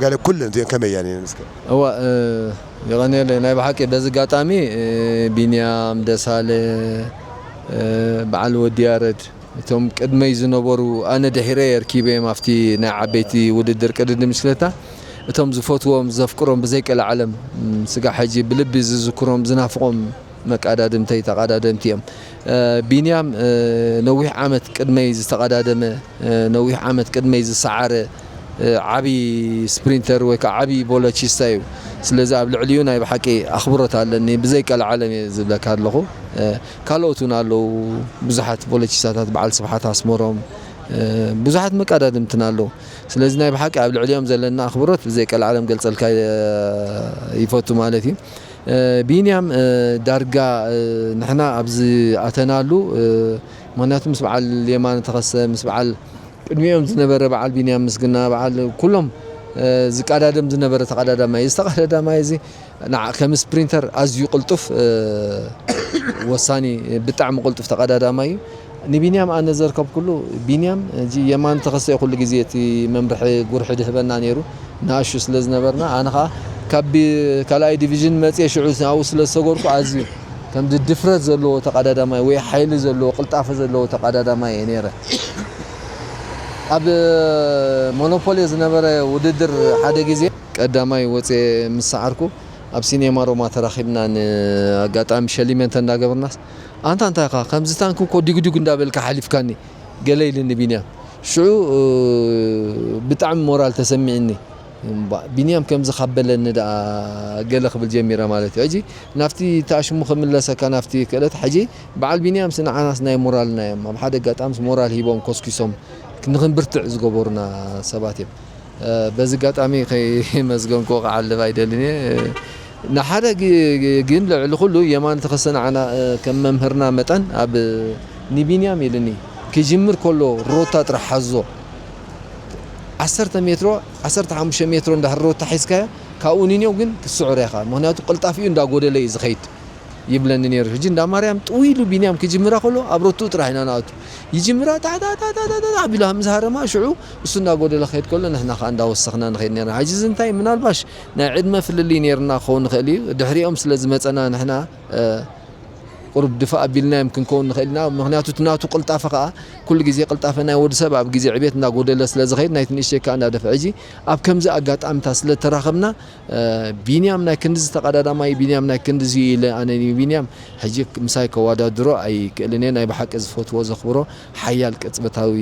ገለ ኩለን እዚአን ከመይ እያን እስከ እዋ የቐንየለይ ናይ ብሓቂ በዚ ኣጋጣሚ ቢንያም ደሳለ በዓል ወዲ ያረድ እቶም ቅድመይ ዝነበሩ ኣነ ድሒረ የርኪበዮም ኣብቲ ናይ ዓበይቲ ውድድር ቅድድም ብሽክለታ እቶም ዝፈትዎም ዘፍቅሮም ብዘይቀልዓለም፣ ም፣ ስጋ ሕጂ ብልቢ ዝዝክሮም ዝናፍቖም መቃዳድምተይ ተቓዳደምቲ እዮም። እ፣ ቢንያም፣ እ፣ ነዊሕ ዓመት ቅድመይ ዝተቓዳደመ፣ እ፣ ነዊሕ ዓመት ቅድመይ ዝሰዓረ፣ እ፣ ዓቢ ስፕሪንተር ወይ ከዓ ዓቢ ቦሎቺስታ እዩ። ስለዚ ኣብ ልዕሊኡ ናይ ብሓቂ ኣኽብሮት ኣለኒ። ብዘይቀልዓለም እየ ዝብለካ ኣለኹ። እ፣ ካልኦት እውን ኣለዉ፣ ብዙሓት ቦሎቺስታታት፣ በዓል ስብሓት ኣስመሮም፣ እ፣ ብዙሓት መቃዳድምትን ኣለዉ። ስለዚ ናይ ብሓቂ ኣብ ልዕሊኦም ዘለና ኣኽብሮት ብዘይቀልዓለም ገልጸልካ፣ እ፣ ይፈቱ ማለት እዩ። እ፣ ቢንያም፣ እ፣ ዳርጋ፣ እ፣ ንሕና ኣብዚ ኣተናሉ፣ እ፣ ምኽንያቱ ምስ በዓል የማነ ተኸስተ፣ ምስ በዓል ቅድሚኦም ዝነበረ በዓል ቢንያም ምስግና፣ በዓል ኩሎም፣ እ፣ ዝቃዳደም ዝነበረ ተቐዳዳማይ። እዚ ተቐዳዳማይ እዚ ንዓ-፣ ከም ስፕሪንተር ኣዝዩ ቅልጡፍ፣ እ፣ ወሳኒ፣ ብጣዕሚ ቅልጡፍ ተቐዳዳማይ እዩ። ንቢንያም ኣነ ዘርከብኩሉ፣ ቢንያም፣ ሕጂ የማነ ተኸስተ እዩ ኩሉ ግዜ እቲ መምርሒ ጉርሒ ድህበና ነይሩ። ንኣሹ ስለ ዝነበርና፣ ኣነ ኸኣ ካብ ቢ-፣ ካልኣይ ዲቪዥን መጽየ ሽዑ ኣብኡ ስለ ዝሰገርኩ፣ ኣዝዩ ከምዚ ድፍረት ዘለዎ ተቐዳዳማይ ወይ ሓይሊ ዘለዎ፣ ቅልጣፈ ዘለዎ ተቐዳዳማይ እየ ነይረ። ኣብ ሞኖፖሊ ዝነበረ ውድድር ሓደ ግዜ ቀዳማይ ወጽየ ምስ ሰዓርኩ፣ ኣብ ሲኔማ ሮማ ተራኺብና፣ ንኣጋጣሚ ሸሊመንተ እንዳገበርናስ፣ "ኣንታ እንታይ ኢኻ? ከምዚ ታንኪ እኮ ዲጉዲጉ እንዳበልካ ሓሊፍካኒ" ገለ ኢልኒ ቢንያም። ሽዑ፣ እ፣ ብጣዕሚ ሞራል ተሰሚዕኒ። እምባ-፣ ቢንያም ከምዚ ካብ በለኒ ደኣ ገለ ክብል ጀሚረ ማለት እዩ። ሕጂ ናብቲ ተኣሽሙ ክምለሰካ ናብቲ ክእለት፣ ሕጂ በዓል ቢንያምስ ንዓናስ ናይ ሞራልና እዮም። ኣብ ሓደ ኣጋጣሚስ ሞራል ሂቦም ኮስኪሶም ንኽንብርትዕ ዝገበሩና ሰባት እዮም። እ፣ በዚ ኣጋጣሚ ከይመስገንኩ ክዓልብ ኣይደልን እየ። ንሓደ ግ-፣ ግ-፣ ግን ልዕሊ ኩሉ የማነ ተኸስተ ንዓና፣ እ፣ ከም መምህርና መጠን ኣብ ንቢንያም ኢልኒ፣ ክጅምር ከሎ ሮታ ጥራሕ ሓዞ። ዓሰርተ ሜትሮ፣ ዓሰርተ ሓሙሽተ ሜትሮ እንድሕር ሮታ ሒዝካዮ፣ ካብኡ ንንየው ግን ክትስዕሮ ኢኻ። ምኽንያቱ ቅልጣፊኡ እንዳጎደለ እዩ ዝኸይድ ይብለኒ ነይሩ። ሕጂ እንዳ ማርያም ጥው ኢሉ ቢንያም ክጅምራ ከሎ ኣብ ሮትኡ ጥራሕ ኢና ንኣቱ። ይጅምራ ጣዕ ጣዕ ጣዕ ጣዕ ጣዕ ጣዕ ኣቢሉ ምስ ሃረማ ሽዑ እሱ እንዳጎደለ ክኸይድ ከሎ ንሕና ከኣ እንዳወሰኽና ንኸይድ ነርና። ሕጂ እዚ እንታይ ምናልባሽ ናይ ዕድመ ፍልልይ ነይርና ክኸውን ንኽእል እዩ። ድሕሪኦም ስለ ዝመጸና ንሕና፣ እ፣ ቁሩብ ድፋእ ኣቢልናዮም ክንከውን ንኽእል ኢና። ምኽንያቱ እቲ ናቱ ቅልጣፈ ከኣ ኩሉ ግዜ ቅልጣፈ ናይ ወዲ ሰብ ኣብ ግዜ ዕቤት እንዳጎደለ ስለ ዝኸይድ ናይቲ ንእሽተይ ከኣ እንዳደፍአ። ሕጂ ኣብ ከምዚ ኣጋጣሚታት ስለ ተራኸብና፣ እ፣ ቢንያም ናይ ክንድዚ ተቐዳዳማይ፣ ቢንያም ናይ ክንድዚ ኢለ ኣነ ንቢንያም ሕጂ ምሳይ ከወዳድሮ ኣይክእልን እየ። ናይ ብሓቂ ዝፈትዎ ዘኽብሮ ሓያል ቅጽበታዊ፣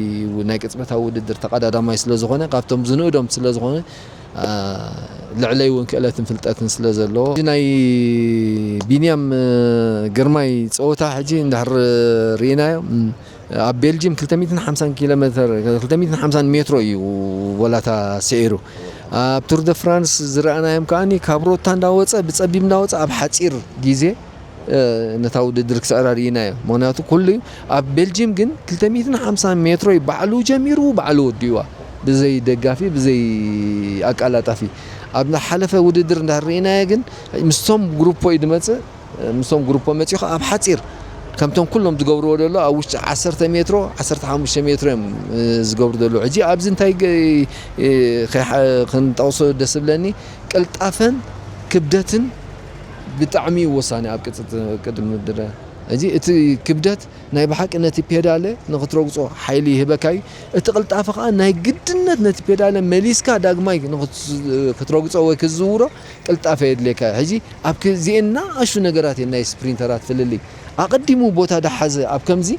ናይ ቅጽበታዊ ውድድር ተቐዳዳማይ ስለ ዝኾነ፣ ካብቶም ዝንእዶም ስለ ዝኾነ፣ እ፣ ልዕለይ እውን ክእለትን ፍልጠትን ስለ ዘለዎ፣ ናይ ቢንያም፣ እ፣ ግርማይ ጸወታ ሕጂ እንድሕር ርኢናዮ፣ ም፣ ኣብ ቤልጅየም ክልተ ሚእትን ሓምሳን ኪሎ ሜትር፣ ክልተ ሚእትን ሓምሳን ሜትሮ እዩ ወላታ ስዒሩ። ኣብ ቱር ደ ፍራንስ ዝረኣናዮም ከኣኒ ካብ ሮታ እንዳወጸ፣ ብጸቢብ እንዳወጸ ኣብ ሓጺር ግዜ፣ እ፣ ነታ ውድድር ክስዕራ ርኢናዮ። ምኽንያቱ ኩሉ ኣብ ቤልጅየም ግን ክልተ ሚእትን ሓምሳን ሜትሮ እዩ ባዕሉ ጀሚሩ፣ ባዕሉ ወዲእዋ። ብዘይ ደጋፊ፣ ብዘይ ኣቃላጣፊ። ኣብ ዝሓለፈ ውድድር እንዳ ርኢናዮ ግን ምስቶም ግሩፖ እዩ ዝመጽእ። ምስቶም ግሩፖ መጺኡ ኣብ ሓጺር ከምቶም ኩሎም ዝገብርዎ ዘሎ ኣብ ውሽጢ ዓሰርተ ሜትሮ፣ ዓሰርተ ሓሙሽተ ሜትሮ እዮም፣ እ፣ ዝገብሩ ዘለዉ። ሕጂ ኣብዚ እንታይ ገ-፣ እ፣ ከይሓ-፣ ክንጠቕሶ ደስ ዝብለኒ ቅልጣፈን ክብደትን ብጣዕሚ እዩ ወሳኒ ኣብ ቅጽ-፣ ቅድሚ ድረ። ሕጂ እቲ ክብደት ናይ ብሓቂ ነቲ ፔዳለ ንኽትረግጾ ሓይሊ ይህበካ እዩ። እቲ ቅልጣፈ ከኣ ናይ ግድነት ነቲ ፔዳለ መሊስካ ዳግማይ ንኽት-፣ ክትረግጾ ወይ ክትዝውሮ ቅልጣፈ የድልየካ እዩ። ሕጂ ኣብ ክዚኤን ንኣሽቱ ነገራት እየን ናይ ስፕሪንተራት ፍልልይ። ኣቐዲሙ ቦታ ዳሓዘ ኣብ ከምዚ፣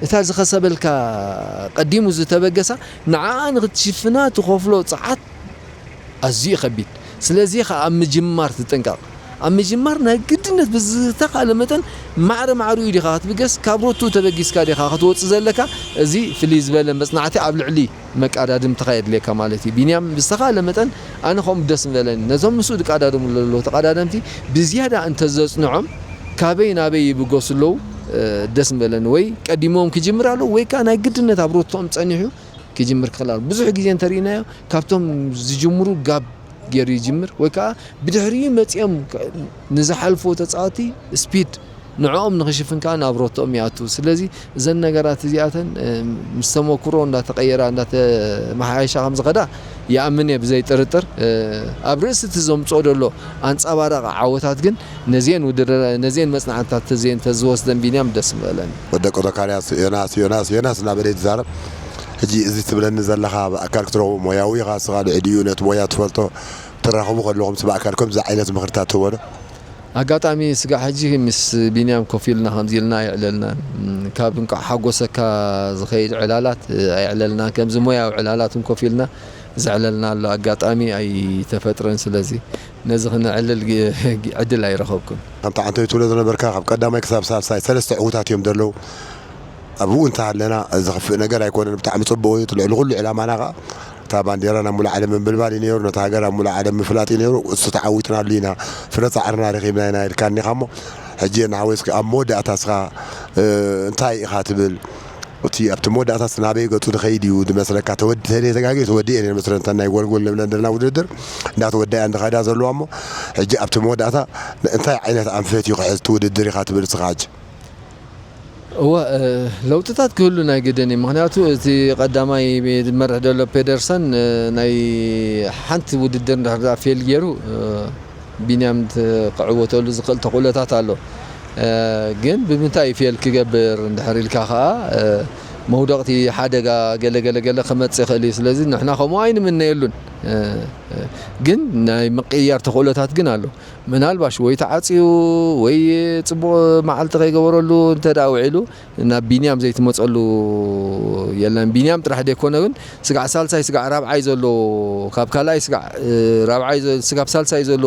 እታ ዝኸሰበልካ ቀዲሙ ዝተበገሳ፣ ንዓኣ ንኽትሽፍና ትኸፍሎ ጸዓት ኣዝዩ ከቢድ። ስለዚ ኸኣ ኣብ ምጅማር ትጥንቀቕ። ኣብ ምጅማር ናይ ግድነት ብዝተኻእለ መጠን ማዕረ ማዕሪኡ ዲኻ ክትብገስ፣ ካብ ሮቱ ተበጊስካ ዲኻ ክትወጽእ ዘለካ፣ እዚ ፍልይ ዝበለ መጽናዕቲ ኣብ ልዕሊ መቃዳድምትኻ የድልየካ ማለት እዩ። ቢንያም ብዝተኻእለ መጠን ኣነ ከምኡ ደስ ምበለኒ። ነዞም ምስኡ ዝቃዳደሙ ዘለዉ ተቃዳደምቲ ብዝያዳ እንተዘጽንዖም ካበይ ናበይ ይብገሱ ኣለዉ፣ እ፣ ደስ ምበለኒ። ወይ ቀዲሞም ክጅምር ኣለዉ ወይ ከኣ ናይ ግድነት ኣብ ሮቶኦም ጸኒሑ ክጅምር ክኽእል ኣለዎ። ብዙሕ ግዜ እንተርኢናዮ ካብቶም ዝጅምሩ ጋብ ገይሩ ይጅምር ወይ ከኣ ብድሕሪኡ መጺኦም ክ-፣ ንዝሓልፍዎ ተጻወቲ ስፒድ ንዕኦም ንኽሽፍን ከኣ ናብ ሮቶኦም ይኣቱ። ስለዚ እዘን ነገራት እዚኣተን፣ እ፣ ምስ ተመኩሮ እንዳተቐየራ እንዳተመሓየሻ ከም ዝኸዳ ይኣምን እየ ብዘይ ጥርጥር። እ፣ ኣብ ርእሲ እቲ ዘምጽኦ ዘሎ ኣንጸባራቒ ዓወታት ግን ነዚአን ውድድር፣ ነዚአን መጽናዕትታት ተዘይን ተዝወስደን ቢንያም ደስ ምበለኒ። ወደቆ ዘካርያስ ዮናስ፣ ዮናስ፣ ዮናስ እናበለ እዩ ዝዛረብ። ሕጂ እዚ ትብለኒ ዘለኻ ብኣካል ክትረኽቦ ሞያዊ ኢኻ፣ ንስኻ ልዕሊኡ ነቲ ሞያ ትፈልጦ፣ ትራኸቡ ከለኹም ብኣካል ከምዚ ዓይነት ምኽርታት ትህቦ ዶ? ኣጋጣሚ ስጋዕ ሕጂ ምስ ቢንያም ኮፍ ኢልና ከምዚ ኢልና ኣይዕለልናን። እም፣ ካብ እንቋዕ ሓጎሰካ ዝኸይድ ዕላላት፣ እ፣ ኣይዕለልናን። ከምዚ ሞያዊ ዕላላት እውን ኮፍ ኢልና ዘዕለልና ኣሎ ኣጋጣሚ ኣይተፈጥረን። ስለዚ ነዚ ክነዕልል ግ-፣ ዕድል ኣይረኸብኩን። ከምቲ ዓንተይ ትብሎ ዝነበርካ ካብ ቀዳማይ ክሳብ ሳልሳይ ሰለስተ ዕዉታት እዮም ዘለዉ። ኣብኡ እንተሃለና ዘኽፍእ ነገር ኣይኮነን። ብጣዕሚ ጽቡቕ እዩ። እቲ ልዕሊ ኩሉ ዕላማና ከኣ እታ ባንዴራ ናብ ሙሉእ ዓለም ምንብልባል እዩ ነይሩ። ነታ ሃገር ኣብ ሙሉእ ዓለም ምፍላጥ እዩ ነይሩ። እሱ ተዓዊትናሉ ኢና። ፍረ ጻዕርና ረኺብና ኢና ኢልካኒ ኢኻ እሞ፣ ሕጂ ንሓወይ እስኪ ኣብ መወዳእታ እስኻ፣ እ፣ እንታይ ኢኻ ትብል? እቲ ኣብቲ መወዳእታ ናበይ ገጹ ዝኸይድ እዩ ዝመስለካ? ተወድ-፣ ተደይ ተጋጊ ተወዲኤ ነይሩ መስለኒ። እተን ናይ ጎልጎል ንብለን ዘለና ውድድር እንዳተወደኣ እንድኸዳ ዘለዋ እሞ፣ ሕጂ ኣብቲ መወዳእታ እንታይ ዓይነት ኣንፈት እዩ ክሕዝ እቲ ውድድር ኢኻ ትብል እስኻ ሕጂ? እወ፣ እ፣ ለውጥታት ክህሉ ናይ ግድን እዩ። ምኽንያቱ እቲ ቀዳማይ ዝመርሕ ዘሎ ፔደርሰን፣ እ፣ ናይ ሓንቲ ውድድር እንድሕር ደኣ ፌል ገይሩ፣ እ፣ ቢንያም ት-፣ ክዕወተሉ ዝኽእል ተኽእሎታት ኣሎ። እ፣ ግን ብምንታይ እዩ ፌል ክገብር እንድሕር ኢልካ ኸኣ፣ እ፣ መውደቕቲ ሓደጋ ገለ ገለ ገለ ክመጽእ ይኽእል እዩ። ስለዚ ንሕና ከምኡ ኣይንምነየሉን። እ፣ እ፣ ግን ናይ ምቅይያር ተኽእሎታት ግን ኣሎ። ምናልባሽ ወይ ተዓጽዩ ወይ ጽቡቕ መዓልቲ ከይገበረሉ እንተ ደኣ ውዒሉ ናብ ቢንያም ዘይትመጸሉ የለን። ቢንያም ጥራሕ ደይኮነ ግን ስጋዕ ሳልሳይ ስጋዕ ራብዓይ ዘሎ፣ ካብ ካልኣይ ስጋዕ፣ እ፣ ራብዓይ ዘ-፣ ስጋብ ሳልሳይ ዘሎ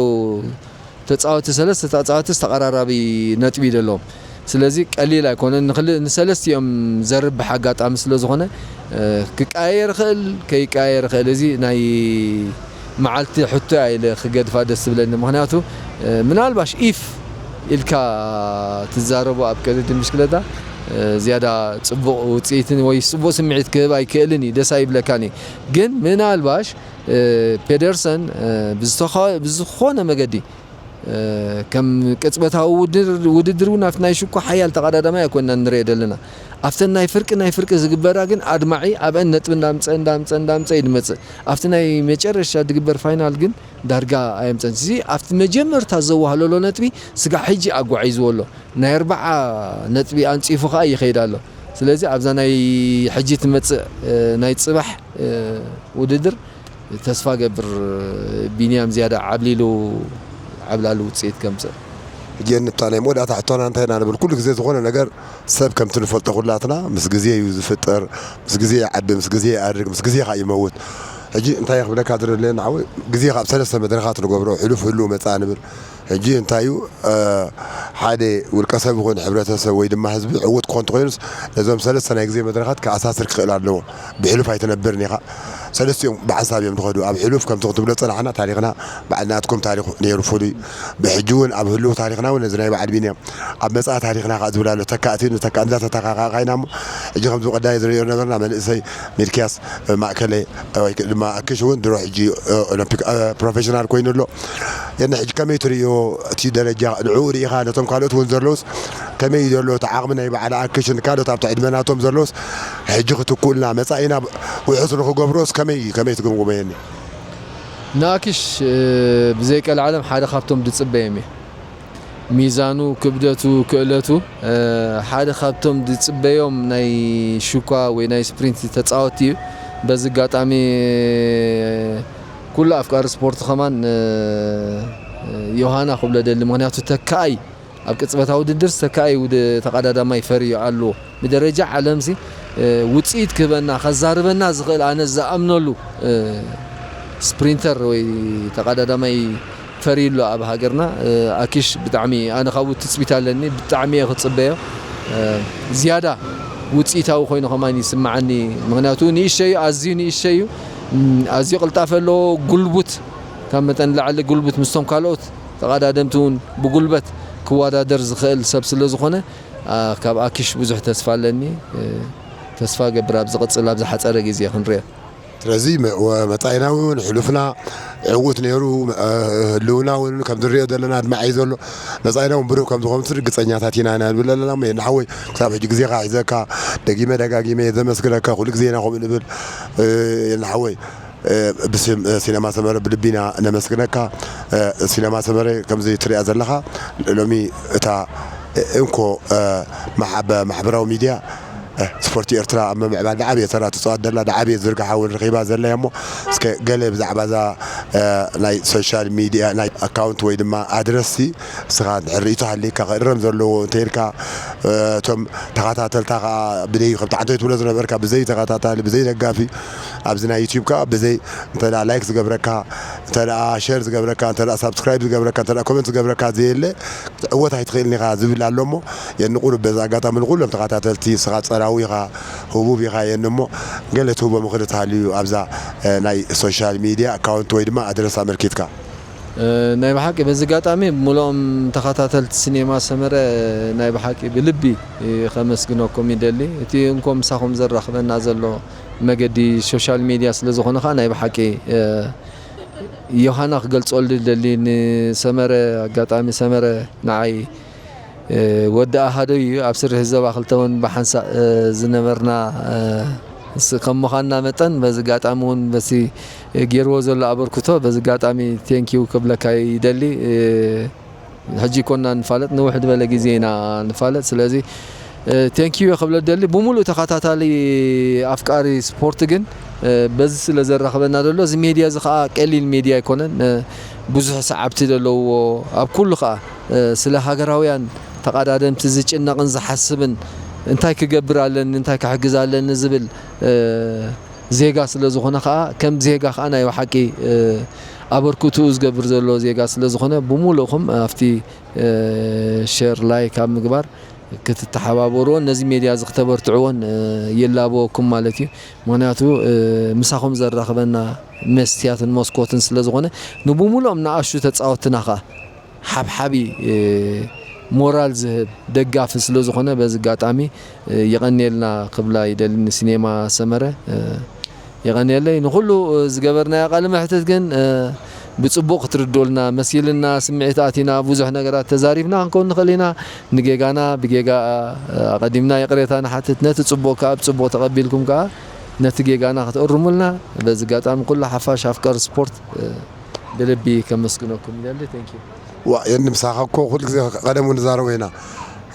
ተጻወቲ፣ ሰለስተ ተጻወቲ ዝተቐራራቢ ነጥቢ ዘለዎም። ስለዚ ቀሊል ኣይኮነን። ንኽል-፣ ንሰለስቲኦም ዘርብሕ ኣጋጣሚ ስለ ዝኾነ፣ እ፣ ክቀያየር ይኽእል፣ ከይቀያየር ይኽእል። እዚ ናይ መዓልቲ ሕቶ እያ ኢለ ክገድፋ ደስ ትብለኒ። ምኽንያቱ፣ እ፣ ምናልባሽ ኢፍ ኢልካ ትዛረቦ ኣብ ቅድድም ብሽክለታ፣ እ፣ ዝያዳ ጽቡቕ ውጽኢትን ወይ ጽቡቕ ስምዒት ክህብ ኣይክእልን እዩ፣ ደስ ኣይብለካን እዩ። ግን ምናልባሽ፣ እ፣ ፔደርሰን፣ እ፣ ብዝተኸ-፣ ብዝኾነ መገዲ፣ እ፣ ከም ቅጽበታዊ ውድር-፣ ውድድር እውን ኣብቲ ናይ ሽኮ ሓያል ተቐዳዳማይ ኣይኮንና ንሪኦ ዘለና። ኣብተን ናይ ፍርቂ፣ ናይ ፍርቂ ዝግበራ ግን ኣድማዒ ኣብአን ነጥቢ እንዳምጸ፣ እንዳምጸ፣ እንዳምጸ እዩ ዝመጽእ። ኣብቲ ናይ መጨረሻ ዝግበር ፋይናል ግን ዳርጋ ኣየምጸን። እዚ ኣብቲ መጀመርታ ዘዋህለሎ ነጥቢ ስጋዕ ሕጂ ኣጓዒዝዎ ኣሎ። ናይ ኣርብዓ ነጥቢ ኣንጺፉ ከኣ ይኸይድ ኣሎ። ስለዚ ኣብዛ ናይ ሕጂ ትመጽእ፣ እ፣ ናይ ጽባሕ፣ እ፣ ውድድር ተስፋ ገብር ቢንያም ዝያዳ ዓብሊሉ ዓብላሉ ውጽኢት ከምጽእ። ሕጂ ንታ ናይ መወዳእታ ሕቶና እንታይ ኢና ንብል? ኩሉ ግዜ ዝኾነ ነገር ሰብ ከምቲ ንፈልጦ ኩላትና ምስ ግዜ እዩ ዝፍጠር፣ ምስ ግዜ ይዓቢ፣ ምስ ግዜ ይኣርግ፣ ምስ ግዜ ኸኣ ይመውት። ሕጂ እንታይ ክብለካ ዝደሊ ንዓወይ፣ ግዜ ካብ ሰለስተ መድረኻት ንገብሮ፣ ሕሉፍ፣ ህሉው፣ መጻኢ ንብል። ሕጂ እንታይ እዩ፣ እ፣ ሓደ ውልቀ ሰብ ይኹን ሕብረተሰብ ወይ ድማ ህዝቢ ዕዉት ክኾን እንተኾይኑስ ነዞም ሰለስተ ናይ ግዜ መድረኻት ክኣሳስር ክኽእል ኣለዎ። ብሕሉፍ ኣይትነብርን ኢኻ። ሰለስቲኦም ብሓንሳብ እዮም ዝኸዱ። ኣብ ሕሉፍ ከምቲ ክትብሎ ዝጸናሕና ታሪኽና በዓል ናትኩም ታሪኽ ነይሩ ፍሉይ። ብሕጂ እውን ኣብ ህሉው ታሪኽና እውን ነዚ ናይ በዓል ቢንያም ኣብ መጻኢ ታሪኽና ከኣ ዝብል ኣሎ። ተካእቲ ንተካ-፣ እንዳተተካካእካ ኢና እሞ፣ ሕጂ ከምዚ ቀዳይ ዝርእዮ ነበርና መንእሰይ ሚልክያስ፣ እ፣ ማእከለ፣ እ፣ ወይ ድማ ኣክሽ እውን ድሮ ሕጂ፣ እ፣ ኦሎምፒክ፣ እ፣ ፕሮፌሽናል ኮይኑ ኣሎ። የነ ሕጂ ከመይ ትርእዮ እቲ ደረጃ? ንዕኡ ርኢኻ ነቶም ካልኦት እውን ዘለውስ ከመይ እዩ ዘሎ እቲ ዓቕሚ ናይ በዓል ኣክሽን ካልኦት ኣብቲ ዕድመ ናቶም ዘለውስ ሕጂ ክትክኡልና መጻኢና ውሑስ ንኽገብሮስ ከመይ፣ ከመይ ትግምግሞ የኒ? ንኣክሽ፣ እ፣ ብዘይ ቀልዓለም ሓደ ካብቶም ዝጽበዮም እየ። ሚዛኑ፣ ክብደቱ፣ ክእለቱ፣ እ፣ ሓደ ካብቶም ዝጽበዮም ናይ ሽኳ ወይ ናይ ስፕሪንት ተጻወትቲ እዩ። በዚ ኣጋጣሚ ኩሉ ኣፍቃሪ ስፖርት ከማን፣ እ፣ ዮሃና ክብሎ ደሊ፣ ምኽንያቱ ተካኣይ ኣብ ቅጽበታዊ ውድድር ዝተካኣይ ውድ-፣ ተቐዳዳማይ ፈርዩ ኣሎ። ብደረጃ ዓለምሲ፣ እ፣ ውጽኢት ክህበና፣ ከዛርበና ዝኽእል ኣነ ዝኣምነሉ፣ እ፣ ስፕሪንተር ወይ ተቐዳዳማይ ፈርዩ ኣሎ ኣብ ሃገርና። እ፣ ኣኪሽ ብጣዕሚ ኣነ ካብኡ ትጽቢት ኣለኒ፣ ብጣዕሚ እየ ክጽበዮ። እ፣ ዝያዳ ውጽኢታዊ ኮይኑ ከማን ይስምዓኒ። ምኽንያቱ ንእሽተይ እዩ፣ ኣዝዩ ንእሽተይ እዩ። እም፣ ኣዝዩ ቅልጣፈ ኣለዎ፣ ጉልቡት፣ ካብ መጠን ንላዕሊ ጉልቡት ምስቶም ካልኦት ተቐዳደምቲ እውን ብጉልበት ክወዳደር ዝኽእል ሰብ ስለ ዝኾነ፣ ኣ፣ ካብ ኣኪሽ ብዙሕ ተስፋ ኣለኒ። እ፣ ተስፋ ገብር ኣብ ዝቕጽል፣ ኣብ ዝሓጸረ ግዜ ክንሪኦ። ስለዚ መ-፣ ወ-፣ መጻኢና እውን ሕሉፍና ዕዉት ነይሩ፣ እ፣ ህልውና እውን ከም ዝሪኦ ዘለና ኣድማዒ እዩ ዘሎ። መጻኢና እውን ብሩህ ከም ዝኾን ርግጸኛታት ኢና ኢና ንብል ኣለና። እሞ የናሓወይ ክሳብ ሕጂ ግዜኻ ሒዘካ ደጊመ ደጋጊመ እየ ዘመስግነካ። ኩሉ ግዜ ኢና ከምኡ ንብል። እ፣ የናሓወይ እ፣ ብስም፣ እ፣ ሲነማ ሰመረ ብልቢ ኢና ነመስግነካ። እ፣ ሲነማ ሰመረ ከምዚ ትሪኣ ዘለኻ ሎሚ እታ፣ እ፣ እንኮ፣ እ፣ ማሕ-፣ ኣብ ማሕበራዊ ሚድያ ስፖርቲ ኤርትራ ኣብ ምምዕባል ዝዓበየ ተራ ትፃወት ዘላ፣ ዝዓበየ ዝርግሓ እውን ረኺባ ዘላ እያ። እሞ እስከ ገለ ብዛዕባ እዛ ናይ ሶሻል ሚድያ ናይ ኣካውንት ወይ ድማ ኣድረስሲ እስኻ ድሕር ርእይቶ ሃልይካ ክእረም ዘለዎ እንተ ኢልካ፣ እቶም ተኸታተልታ ከዓ ብደይ ከም ተዓንቶይ ትብሎ ዝነበርካ ብዘይ ተኸታታሊ ብዘይ ደጋፊ ኣብዚ ናይ ዩቲዩብ ከዓ ብዘይ እንተ ላይክ ዝገብረካ፣ እንተ ሸር ዝገብረካ፣ እንተ ሳብስክራይብ ዝገብረካ፣ እንተ ኮመንት ዝገብረካ ዘየለ ክትዕወት ኣይትኽእልን ኢኻ ዝብል ኣሎ። እሞ የንቑር በዚ ኣጋጣሚ ንኩሎም ተኸታተልቲ ስኻ ጸራዊ ኢኻ፣ ህቡብ ኢኻ የን እሞ ገለ ትህቦ ምኽሪ ተሃልዩ ኣብዛ ናይ ሶሻል ሚድያ ኣካውንት ወይ ድማ ኣድረስ ኣመልኪትካ። ናይ ብሓቂ በዚ ኣጋጣሚ ሙሉኦም ተኸታተልቲ ሲኔማ ሰመረ ናይ ብሓቂ ብልቢ ከመስግነኩም ይደሊ። እቲ እንኮ ምሳኹም ዘራኽበና ዘሎ መገዲ ሶሻል ሚድያ ስለ ዝኾነ ኸዓ ናይ ብሓቂ ዮሃና ክገልጸሉ ደሊ ንሰመረ ኣጋጣሚ ሰመረ ንዓይ ወዲ ኣሃደይ እዩ ኣብ ስርሒ ዘባ ክልተ እውን ብሓንሳእ ዝነበርና ከም ምዃንና መጠን በዚ ኣጋጣሚ እውን በቲ ገይርዎ ዘሎ ኣበርክቶ በዚ ኣጋጣሚ ቴንኪው ክብለካ ይደሊ። ሕጂ ኮና ንፋለጥ ንውሕ ዝበለ ግዜ ኢና ንፋለጥ ስለዚ ቴንኪዩ ክብለ ደሊ ብሙሉእ ተኸታታሊ ኣፍቃሪ ስፖርት ግን በዚ ስለ ዘራኽበና ዘሎ እዚ ሜድያ እዚ ከዓ ቀሊል ሜድያ ኣይኮነን ብዙሕ ሰዓብቲ ዘለውዎ ኣብ ኩሉ ከዓ ስለ ሃገራውያን ተቐዳደምቲ ዝጭነቕን ዝሓስብን እንታይ ክገብር ኣለኒ እንታይ ክሕግዝ ኣለኒ ዝብል ዜጋ ስለ ዝኾነ ከዓ ከም ዜጋ ከዓ ናይ ብሓቂ ኣበርክትኡ ዝገብር ዘሎ ዜጋ ስለ ዝኾነ ብሙሉእኹም ኣብቲ ሸር ላይክ ኣብ ምግባር ክትተሓባበርዎን ነዚ ሜድያ እዚ ክተበርትዕዎን ይላበወኩም ማለት እዩ። ምክንያቱ ምሳኹም ዘራኽበና መስትያትን መስኮትን ስለ ዝኾነ ንብሙሉኦም ንኣሹ ተፃወትና ከዓ ሓብሓቢ ሞራል ዝህብ ደጋፊ ስለ ዝኾነ በዚ ኣጋጣሚ የቐንየልና ክብላ ይደሊ ንሲኔማ ሰመረ የቐንየለይ ንኹሉ ዝገበርናዮ ቃለ መሕትት ግን ብፅቡቕ ክትርድኡልና መሲልና ስምዒት ኣቲና ብዙሕ ነገራት ተዛሪብና ክንከውን ንኽእል ኢና ንጌጋና ብጌጋ ኣቐዲምና ይቕሬታ ንሓትት ነቲ ፅቡቕ ከዓ ብፅቡቕ ተቐቢልኩም ከዓ ነቲ ጌጋና ክትእርሙልና በዚ ኣጋጣሚ ኩሉ ሓፋሽ ኣፍቀር ስፖርት ብልቢ ከመስግነኩም ይደሊ thank you ዋ የኒ ምሳኻ እኮ ኩሉ ግዜ ቀደም ንዛረቦ ኢና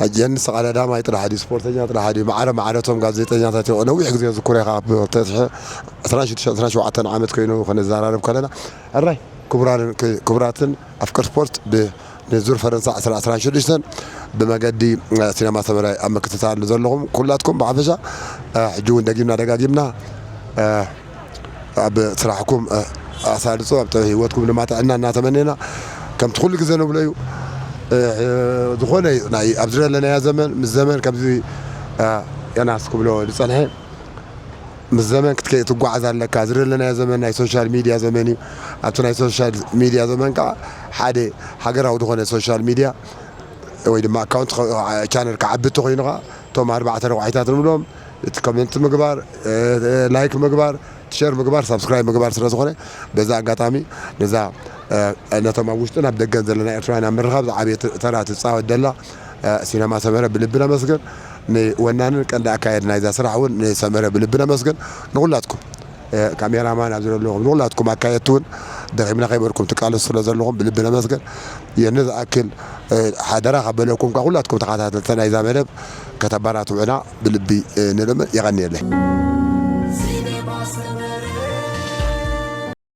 ሕጂ የኒ ቀዳዳማይ ጥራሕ ድዩ ስፖርተኛ ጥራሕ ድዩ ማዕረ ማዕረቶም ጋዜጠኛታት ይኾ ነዊሕ ግዜ ዝኩረ ካብ ተትሐ 16 ዓመት ኮይኑ ከነዘራረብ ከለና እራይ ክቡራትን ኣፍቀር ስፖርት ንዙር ፈረንሳ 2016 ብመገዲ ሲነማ ሰመራይ ኣብ ምክትታል ዘለኹም ኩላትኩም ብሓፈሻ ሕጂ እውን ደጊምና ደጋጊምና ኣብ ስራሕኩም ኣሳልጾ ኣብ ጥበብ ህይወትኩም ድማ ጥዕና እናተመኔና ከምቲ ኩሉ ግዜ ንብሎ እዩ ዝኾነ ናይ ኣብዚ ዘለናዮ ዘመን ምስ ዘመን ከምዚ የናስ ክብሎ ዝጸንሐ ምስ ዘመን ክትከ ትጓዓዝ ኣለካ እዚ ዘለናዮ ዘመን ናይ ሶሻል ሚድያ ዘመን እዩ ኣብቲ ናይ ሶሻል ሚድያ ዘመን ከዓ ሓደ ሃገራዊ ዝኾነ ሶሻል ሚድያ ወይ ድማ ኣካውንት ቻነል ክዓቢ እንተኮይኑ ከዓ እቶም ኣርባዕተ ረቋሒታት ንብሎም እቲ ኮመንት ምግባር ላይክ ምግባር ሸር ምግባር ሳብስክራይብ ምግባር ስለ ዝኾነ በዛ ኣጋጣሚ ነዛ ነቶም ኣብ ውሽጥን ኣብ ደገን ዘለና ኤርትራውያን ኣብ ምርኻብ ዝዓበየ ተራ ትፃወት ደላ ሲነማ ሰመረ ብልቢ ነመስግን ንወናንን ቀንዲ ኣካየድ ናይዛ ስራሕ እውን ንሰመረ ብልቢ ነመስግን ንኩላትኩም ካሜራማን ኣብዚ ዘለኹም ንኩላትኩም ኣካየድቲ እውን ደኺምና ከይበልኩም ትቃለሱ ስለ ዘለኹም ብልቢ ነመስግን የኒ ዝኣክል ሓደራ ካብ በለኩም ካብ ኩላትኩም ተኸታተልቲ ናይዛ መደብ ከተባራትዑና ብልቢ ንልምን የቐንየለይ